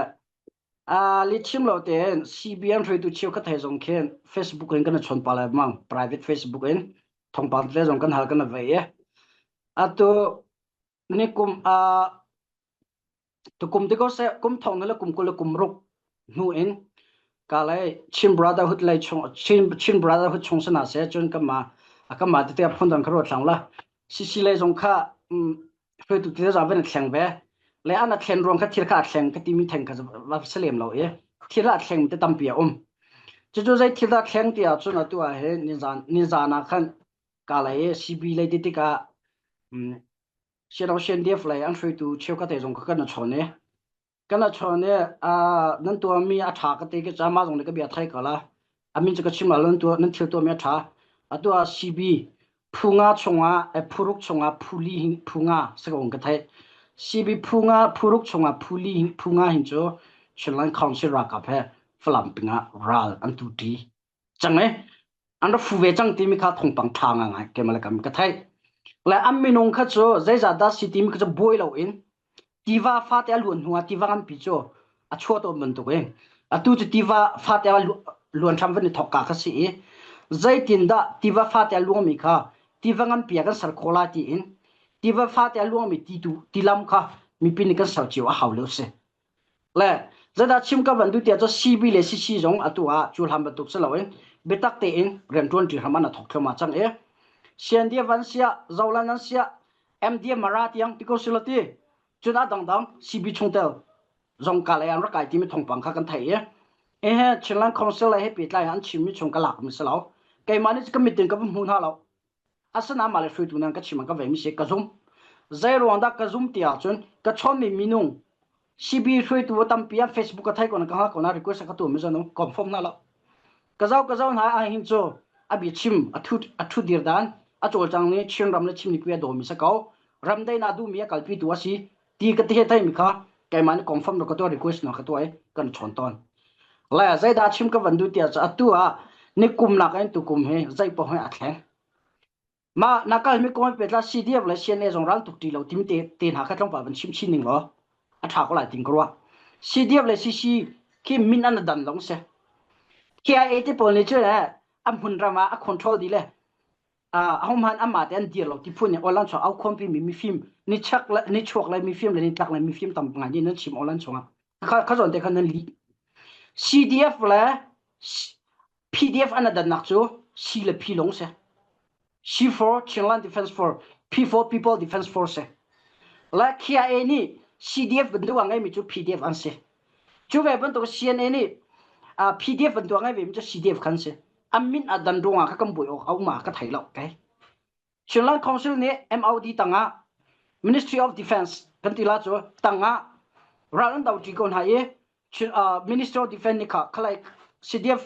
aa, lichim lo tein C B an hruaitu cheukhat he zong khin Facebook in kan i chawn pah lai mang, private Facebook in thawngpang te zong kan hal kan i vei i. Atu nikum, aa, tukum ti ko seh, kum thong hnih le kum kul le kum ruk hnu in ka lei Chin Brotherhood lei chung, Chin, Chin Brotherhood chung si hna seh, cun kanmah, a kanmah tete a phundang ka ruat hlang la. C C lei zong kha, um, hruaitu tete zong a van a thleng ve. Le an a thlen ruang kha thil kha a thleng ka timi theng kha va si lem lo i, thil a thleng te tampi a um. Cucu zei thil a thleng ti ahcun atu ah he nizan, nizan ah khan ka lai e, C B lei ti ti ka, um, C N O C N D F lei an hruaitu cheu ka te zong ka kan na chawn e. Kan na chawn e, a, nan tua mi a tha ka te ka cha ma zong le ka bia thai ka la. A min cha ka chim la nan tua, nan thil tua mi a tha. A tua C B, phu nga chunga, e, phu ruk chunga, phu li hing, phu nga, sa ka ong ka thai. C B phu nga, phu ruk chunga, phu li hing, phu nga hing chu, Chinland Council ra ka phe, Falam pinga, ral, an tu ti. Chang e, an ra fu ve chang ti mi kha thong pang tha nga ngai, ke ma le kam ka thai. Le an mi nung kha chu, zai za da si ti mi kha chu boi lo in, Tiva fate a luan hua, Tiva an pi chu, a chua to man tu e. A tu chu Tiva fate a lu-, luan tham van ni thok ka ka si e. Zai tin da, Tiva fate a luang mi kha, Tiva an pi a kan sar ko la ti in. Tiva fate a luang mi ti tu, ti lam kha, mi pi ni kan sar chiu a hau leu se. Le, zai da chim ka van du tia chu C B le C C zong a tu a, chu lam ba tuk sa lo in. Betak te in, ren tuan ti ham an a thok thlo ma chang e. C N D F an sia, Zolan an sia, M D F Mara tiang, ti ko si lo ti. Chun a dang dang, C B chungtel. Zong ka le an ra kai ti mi thong pang kha kan thai e. E he, Chinland Council le he pi tlai an chim mi chung ka lak mi sa lo. Kei ma ni ka mi tin ka bu hmu na lo. A sana ma le hruaitu nan ka chim an ka ve mi se ka zum. Zai ruang da ka zum tia chun, ka chawn mi mi nung. C B hruaitu a tampi an Facebook ka thai ko na ka ha ko na request ka tu mi zanu, confirm na lo. Ka zau, ka zau na a hin chu, a bi chim, a thu, a thu dir dan, a chawl chang ni, Chin ram le chim ni kuya do mi sa kau. Ram dai na du mi a kalpi tu a si, ti ka ti he thai mi kha, kei ma ni confirm no ka tu request no ka tu ai, kan chawn ton. La zai da chim ka van du tia chu a tu a, ni kum na ka in tu kum he, zai po he a thleng. Ma, na kal mi kong pet la C D F le C N A zong ral tuk ti lo, ti mi te, te na ka tlong pa van chim chim ning lo. A tha ko lai ting ko rua. C D F le C C ki min an a dan long se. K I A te pol ni chu le, a mun rama, a control di le. A, a hom han a ma te an dir lo, ti phu ni Oland chong au khom pi mi, mi fim, ni chak le, ni chuak le mi fim le, ni tak le mi fim tam ngai ni nan chim Oland chong a. Kha, kha zon te kha nan li. C D F le, P D F an a dan nak chu, C le P long se. C for Chinland Defense Force, P for People Defense Force se. La K I A ni C D F bantuk a ngai mi chu P D F an se. Chu ve bantuk C N A ni, a, P D F bantuk a ngai ve mi chu C D F khan se. A min a dan ruang a ka kam bui ok, a um a ka thai lo, okay? Chinland Council ni M O D tanga, Ministry of Defense, kan ti la chu tanga, ral an dau ti kon ha e, Chin, a, Ministry of Defense ni kha, khalai C D F,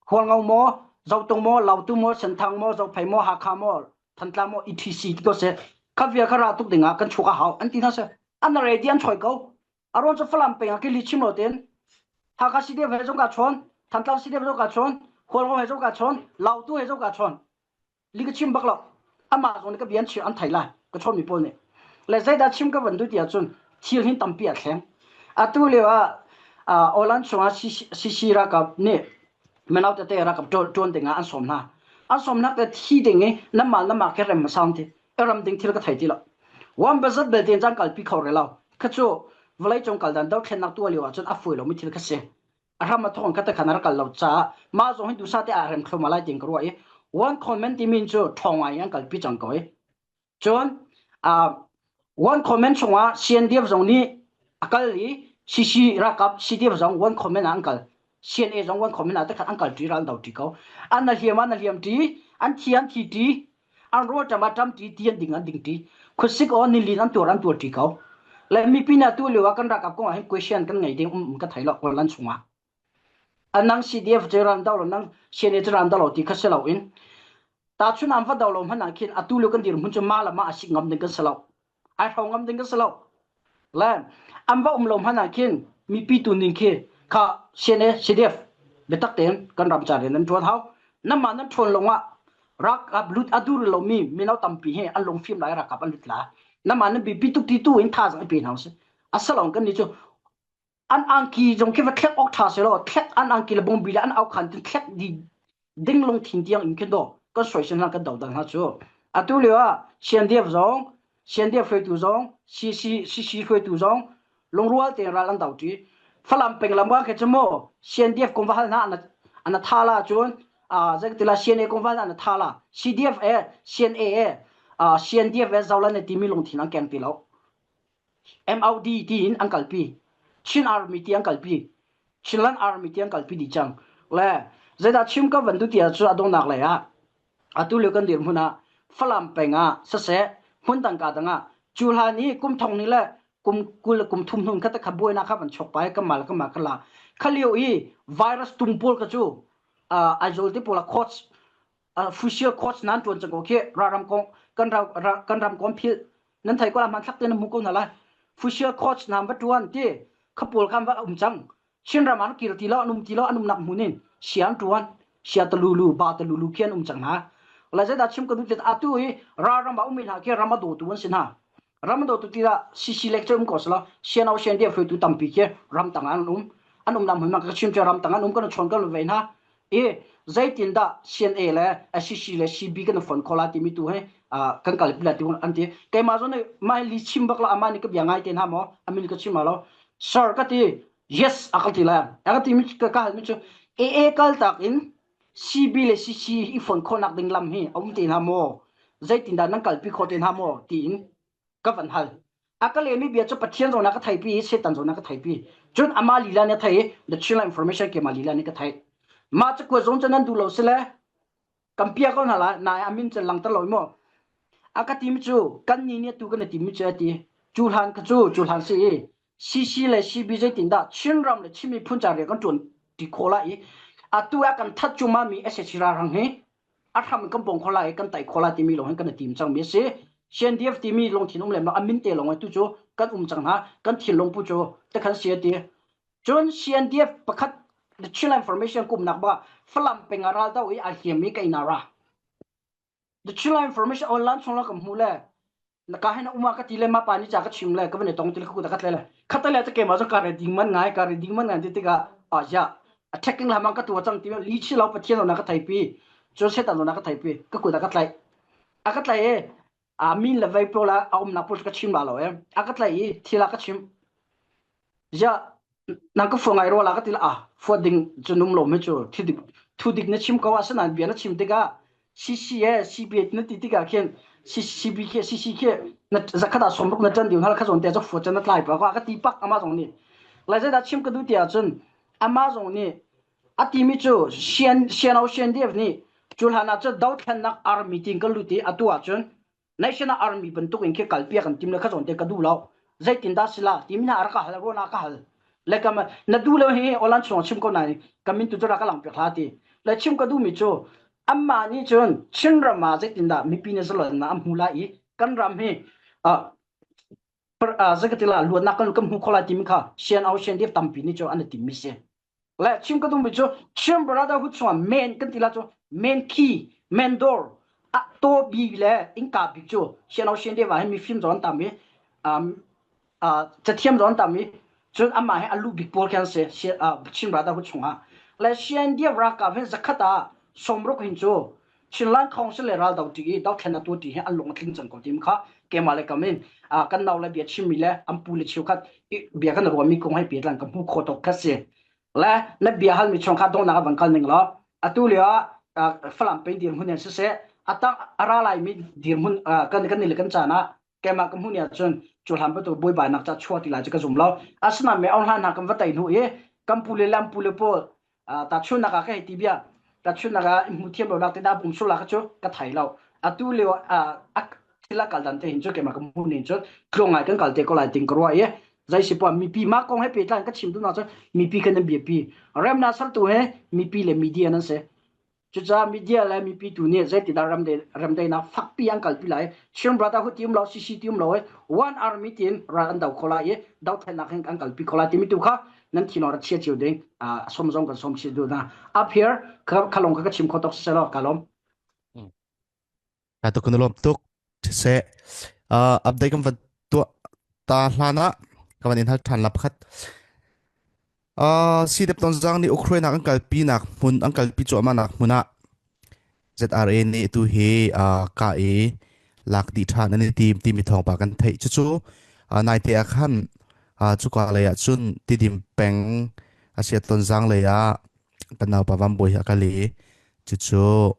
Hualngo mo, Zautung mo, Lautu mo, Senthang mo, Zauphai mo, Hakha mo, Thantla mo, E T C ti ko se, kha via kha ra tuk dinga, kan chuk a hau, an ti na se, an na ready an choi ko, a ron chu Falam peng a ki li chim lo ten, Hakha C D F he zong ka chon, Thantlang C D F he zong ka chon, Hualngo he zong ka chon, Lautu he zong ka chon. Li ka chim bak lo. Ama zong ni ka bian chim an thai lai. Ka chom mi pol ni. Le zai da chim ka van du tia chun. Thil hin tampi a thleng. A tu leo a, a, Oland chunga C C, C C ra ka ni. Menau te te ra ka tuan, tuan dinga an som na. An som na ka thi ding e. Nama, nama ke rem ma sam ti. E ram ding thil ka thai ti lo. Wan bazat bel tin jang kalpi khau re lo. Ka chu, valai chong kal dan dau thlen nak tu a leo a chun a fui lo mi thil ka se. A ram a thong ka ta khan a ra kal lo cha. Ma zong hin du sa te a rem khlom a lai ting ka ruai. One comment ti min chu thong ai an kal pi chang koi. Chun, a, one comment chunga C N D F zong ni a kal li, C C ra kap, C D F zong one comment a an kal. C N A zong one comment a ta khan an kal ti ral dau ti ko. An na liam, an na liam ti, an thi, an thi ti, an rual tam a tam ti, ti an ding, an ding ti. Khusik o ni lin an tuar, an tuar ti ko. Le mi pi na tu leo a kan ra kap kong a hin question kan ngai ding, um, um, ka thai lo, Oland chunga. A nang C D F che ran dau lo, nang C N A che ran dau lo ti kha se lo in. Ta chun an va dau lo hman a khin, a tu leo kan dir hmun chu ma la ma a sik ngam ding kan se lo. Ai hau ngam ding kan se lo. Le, an va um lo hman a khin, mi pi tu ning khi, kha C N A, C D F, be tak ten, kan ram cha ren nan tuan hau. Nama nan tuan lo nga, rak a lut a dur lo mi, mi nau tampi he, an long fim lai rak a an lut la. Nama nan bi pi tuk ti tu in tha zang i pi nau se. A sa lo kan ni chu, an angki zong khi va thlek ok tha se lo, thlek an angki le bong bi le an au khan tin thlek di ding long thin tiang in khen do, kan soi sen hang kan dau dan ha chu. A tu leo a, C N D F zong, C N D F hruaitu zong, C C, C C hruaitu zong, long rual te ral an dau ti. Falam peng lam wang khe chu mo, C N D F kong va hal na, ana, ana tha la chun, a, zek ti la C N A kong va hal na ana tha la, C D F e, C N A e, a, C N D F e, Zoland e ti mi long thin ang keng ti lo. M O D ti in an kalpi. Chin Army ti an kalpi. Chinland Army ti an kalpi di chang. Le, zai da chim ka van du tia chu a dong nak le a. A tu leo kan dir hmun a. Falam peng ah sese, hmun dang ka dang ah, cu hlan i kum thong hnih le kum kul le kum thum hnu khat a kha buaina kha van chok pai, kanmah le kanmah ka la. Kha lio i virus tum pawl ka cu, aa, Aizawl te pawl a coach, aa, official coach nan tuan cang ko khi, ra ram kong, kan ra, ra, kan ram kong philh, nan thei ko la hman thlak te na hmu ko hna lai. Official coach nan va tuan ti, kha pawl kan va um cang. Chin ram an kir ti lo, an um ti lo, an umnak hmun in, sia an tuan, sia talulu, ba talulu khi an um cang hna. Lai zeta chim ka duh te, atu i, ra ram a um i hna khi ram a dawtu an si hna. Ram a dawtu ti dah, C C lecture um ko sila, sian au sian dia hruaitu tampi khi, ram tang an um. An umnak hmun mak ka chim cia ram tang an um, kan chon kan vei hna. E, zeitindah C N A le, a C C le C B kan fon kho lai timi tu he, aa, kan kalpi lai ti an ti. Keimah zong nih, mai li chim bak la, amah nih ka bia ngai te hna maw, a min ka chim a lo. Sir, ka ti, yes, a ka ti lai. A ka ti mi ka, ka hal mi cu, A A kal tak in, C B le C C i fon khawhnak ding lam hi, a um te hna maw? Zeitindah nan kalpi kho te hna maw? Tiin, ka van hal. A ka lemi bia cu Pathian zong na ka theipi, Satan zong na ka theipi. Cun amah lila nih a thei, the Chinland Information keimah lila nih ka thei. Mah cakuat zong cu nan duh lo si le, kan pia ko hna lai, nai a min cu langter lo i maw? A ka timi cu, kan ni nih tu kan i timi cu a ti. Cu hlan kha cu, cu hlan si i, C C le C B zeitindah, Chin ram le Chin miphun ca rian kan ṭuan ti kho lai i, atu a kan that cu mah mi S H ralhrang hi, a hram kan bawng kho lai, kan tai kho lai timi lawng hin kan i tim cang mi a si. C N D F timi lawng thin um lem lo, a min te lawng tu cu kan um cang hna, kan thinlung pu cu te khan si a ti. Cun C N D F pakhat, the Chinland Information kumnak ba, Falam peng a ral do i a hliam mi ka ina ra. The Chinland Information online chung lo ka hmu le, na ka hin a um a ka ti le, mah pa nih ca ka chim le, ka van i tong ti le, ka kut a ka tlai le. Khat le, ca keimah zong ka re ding man ngai, ka re ding man ngai ti tikah, a ya, a thek king lamang ka tuah cang ti, li chi lo Pathian lo na ka theipi, cun Satan lo na ka theipi, ka kut a ka tlai. A ka tlai e, a min le vei pawl a, a umnak pawl ka chim la lo e. A ka tlai i, thil a ka chim. Ya, nang ka fuah ngai rua la ka ti la, a, fuah ding cu num lo mi cu, thu dik, thu dik na chim ko, a si nan bia na chim tikah, C C e, C B na ti tikah khian, C C, C B khi, C C khi, na zakhat ah sawmruk na ṭan dih hna, kha zawn te cu fuat can na tlai pah ko, a ka ti pak amah zong nih. Lai zeta chim ka duh ti ahcun, amah zong nih, a timi cu, C N, C N O, C N D F nih, cu hlan ah cu dothlennak army tin kan lut i, atu ahcun, National Army bantuk in khi kalpi a kan tim le kha zawn te ka duh lo. Zeitindah si la, timi hna a rak ka hal, ruahnak ka hal. Le ka ma, na duh lo hi, online chung chim ko nai, ka min tu cu rak ka lang piak hla ti. Le chim ka duh mi cu, amah nih cun, Chin ram ah zeitindah mipi nih zalonnak an hmu lai i, kan ram hi, ah, per, ah, zei ka ti la, luatnak kan, kan hmu kho lai timi kha, C N O, C N D F tampi nih cu an i tim mi si. Le chim ka duh mi cu Chin Brotherhood chungah men kan ti la cu men khi, men dawr, a tawbi le innka bik cu C N O, C N D F ah hin mifim zawn tam i, um, ah, cathiam zawn tam i, cun amah he a luh bik pawl khan si, si, ah, Chin Brotherhood chungah. Le C N D F ralkap hin zakhat ah sawmruk hin cu Chinland Council le ral do ti i, dothlen a tuah ti hi an lung a tling cang ko ti kha keimah le kam in, ah, kan nau le bia chim mi le an pu le cheukhat i bia kan ruah mi kong he piatlan ka hmu kho tok kha si. Le na bia hal mi chung kha donghnak a van kal ning lo. Atu lio ah, ah, Falam peng dirhmun in siseh, a tang a ra lai mi dirhmun, ah, kan, kan ni le kan caan ah, keimah ka hmuh nih ahcun, cu hlan bantuk buaibainak ca chuah ti lai cu ka zum lo. Asinain me aung hlan hna kan va tei hnu i, kan pu le lam pu le pawl, ah, tahchunhnak ah ka hei ti bia, tahchunhnak ah i hmu thiam lo nak te dah a pum sulh ah ka cu ka thei lo. Atu lio, ah, a thil a kal dan te hin cu keimah ka hmuh nih cun, tlung ngai kan kal te ko lai ting ka ruah i, zei si pua, mipi mah kong he pehtlaih in ka chim duhnak cun, mipi kha nan biapi. Remnak sertu he, mipi le media nan si. Cucaah media le mipi tu nih zeitindah ramdei, ramdeinak fakpi an kalpi lai. Chin Brotherhood ti um lo, C C ti um lo, One Army tiin ral an do kho lai i, dothlennak hin an kalpi kho lai timi tu kha nan thinlung rak chia cio ding, aa, sawm zong kan sawm chia duh hna. Up here, kha, kha long kha ka chim kho tok siseh law, ka lawm. Hmm. Ka tuk kan lawm tuk siseh. Aa, update kan van tuah ta hlan ah ka van in hal ṭhan la pakhat. Aa, Sidep Tonzang nih Ukraine ah an kalpinak hmun, an kalpi cuahmahnak hmun ah Z R A nih tu hi, aa, kah i lak dih ṭhan an i tim timi thawngpang kan theih. Cucu, aa, naite ah khan, aa, cuka lei ah cun Tidim peng a si a Tonzang lei ah kan naupa Van Bawi hi a kal i cucu,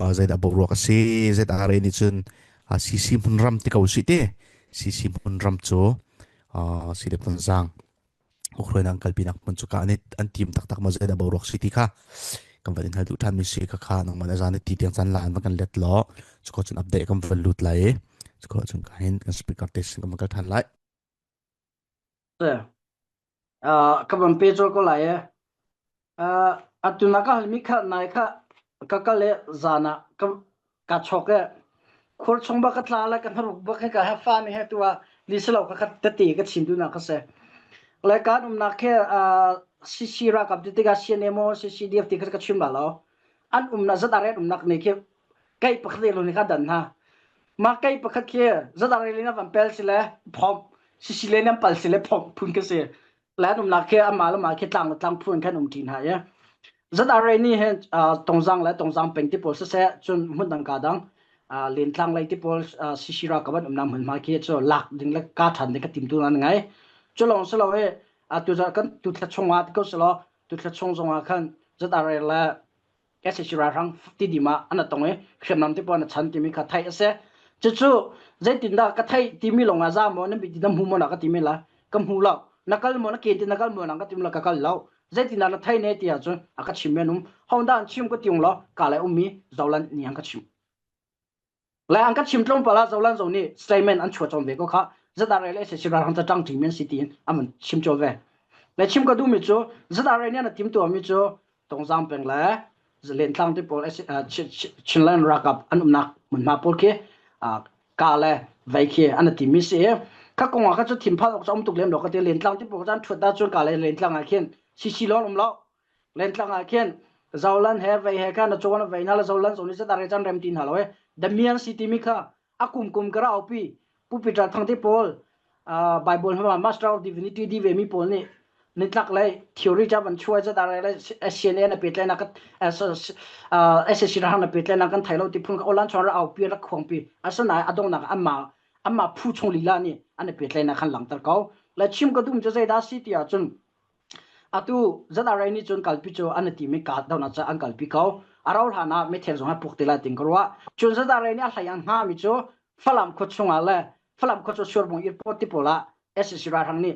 aa, zeidah boruak a si, Z R A nih cun, aa, C C hmunram ti ko si ti. C C hmunram cu, aa, Sidep Tonzang Ukraine an kalpinak hmun cu kah an i, an tim taktak maw, zeidah boruak si ti kha kan van in hal duh ṭhan mi si kha, kha nangmah a zan i ti tiang caan la an va kan let law. Chukho chun update kan va lut lai e. Chukho chun ka hin kan speaker te sin kan va kal than lai. Ka ban pe chol ko lai e. A tu na ka hal mi kha nai kha ka ka le zana ka ka chok e. Khur chong ba ka tla la ka na ruk ba ka ha fa ni he tua li se lo ka ka ta ti ka chin du na ka se. Le ka um na ke a C C ra ka ti ti ka C N M o C C D F ti ka ka chim la lo. An um na ZRA um nak ni ke kai pa kha lo ni ka dan ha. Ma kai pa kha ke ZRA le na van pel si le phom C C le na pal si le phom phun ka se. Lai an um nak ke ama la ma ke tlang tlang phun kan um tin ha ya. ZRA ni he Tonzang le Tonzang peng ti pol se se chun mun dang ka dang. Lentlang lai ti pol C C ra ka ban um na mun ma ke cho lak ding le ka than de ka tim tu nan ngai. Cho long se lo he a tu za kan tu thla chong wa ti ko se lo tu thla chong zong a kan ZRA le S S C ra rang ti di ma ana tong e khrem nam ti pol na chan ti mi ka thai ase. Chu chu zai tin da ka thai ti mi long a za mo na bi ti da mu mo na ka ti mi la ka mu lo. Na kal mo na ke ti na kal mo na ka ti mi la ka kal lo. Zai tin da na thai ne ti a chu a ka chim me num. Hong da an chim ko ti ung lo ka le um mi Zolan ni ang ka chim. Le ang ka chim tlong pala Zolan zo ni statement an chua chon ve ko kha. ZRA le S S C ra rang ta tang ti men si ti in a man chim cho ve. Le chim ka du mi chu ZRA ni ana tim tu mi chu Tonzang peng le Lentlang ti pol Chinland ra kap an um nak mun ma pol ke ka le vai ke ana ti mi si. Ka kong a ka chu thim pha lok cha um tuk lem lo ka ti Lentlang ti pol ka chan thut da chun ka le Lentlang a khin C C lo um lo. Lentlang a khin Zolan he vai he ka na chon vai na la Zolan zo ni ZRA chan rem tin ha lo e. Da mian si ti mi kha a kum kum ka ra au pi pu pi tra thang ti pol Bible hma Master of Divinity di ve mi pol ni ni tlak lai theory cha van chua ZRA lai C N A na pet lai na ka S S C ra hang na pet lai na kan thai lo ti phun ka olan chon ra au pi ra khong pi a sa na a dong na ama ama phu chong li la ni ana pet lai na kan lang tar kau la chim ka dum cha zai da si ti a chun a tu ZRA ni chun kalpi chu ana ti mi ka dau na cha an kalpi kau a rau hla na me thel zong ha puk ti la ting ka rua chun ZRA ni a hlai ang hna mi chu Falam kho chunga le Falam kho chu Surbung airport ti pola S S C ra hang ni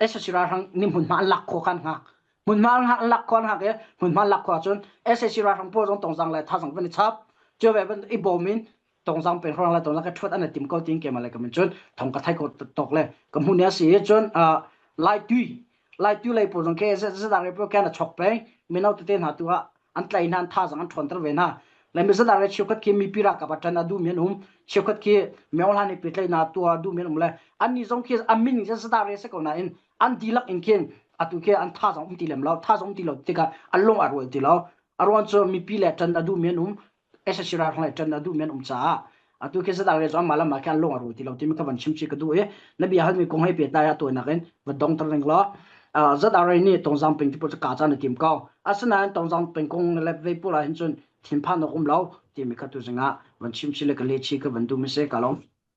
S S C ra hang ni mun ma an lak kho kan ha mun ma an lak kho an ha ke mun ma an lak kho chun S S C ra hang po zong Tonzang le Thazang van i chap chu ve van i bo min Tonzang peng rong le Tonzang ka thuat ana tim ko ting ke ma le ka min chun thong ka thai ko tok le ka mun ya si chun a lai tui lai tui lai po zong ke ZRA po ka na chok peng mi nau te te na tu ha an tlai na an Thazang an thon tar ve na le mi ZRA chiu khat ki mi pi ra ka ba tan a du mi an um chiu khat ki mi ol han i pi tlai na tu a du mi an um le an ni zong ki a min ZRA se ko na in an di lak in kin a tu ke an Thazang um ti lem lo Thazang um ti lo ti ka a long a rual ti lo a ruan chu mi pi le tan a du mi an um S S C ra hong le tan a du mi an um cha a tu ke ZRA chu ama lama ke an long a rual ti lo ti mi ka van chim chi ka du e na bi hal mi kong hei pe ta ya tu na ken va dong tar reng lo ZRA ni Tonzang peng ti po chu ka cha na tim kau a sa na Tonzang peng kong le ve po la hin chun thim pha nok um lo ti mi ka tu zinga van chim chi le ka le chi ka van du mi se ka long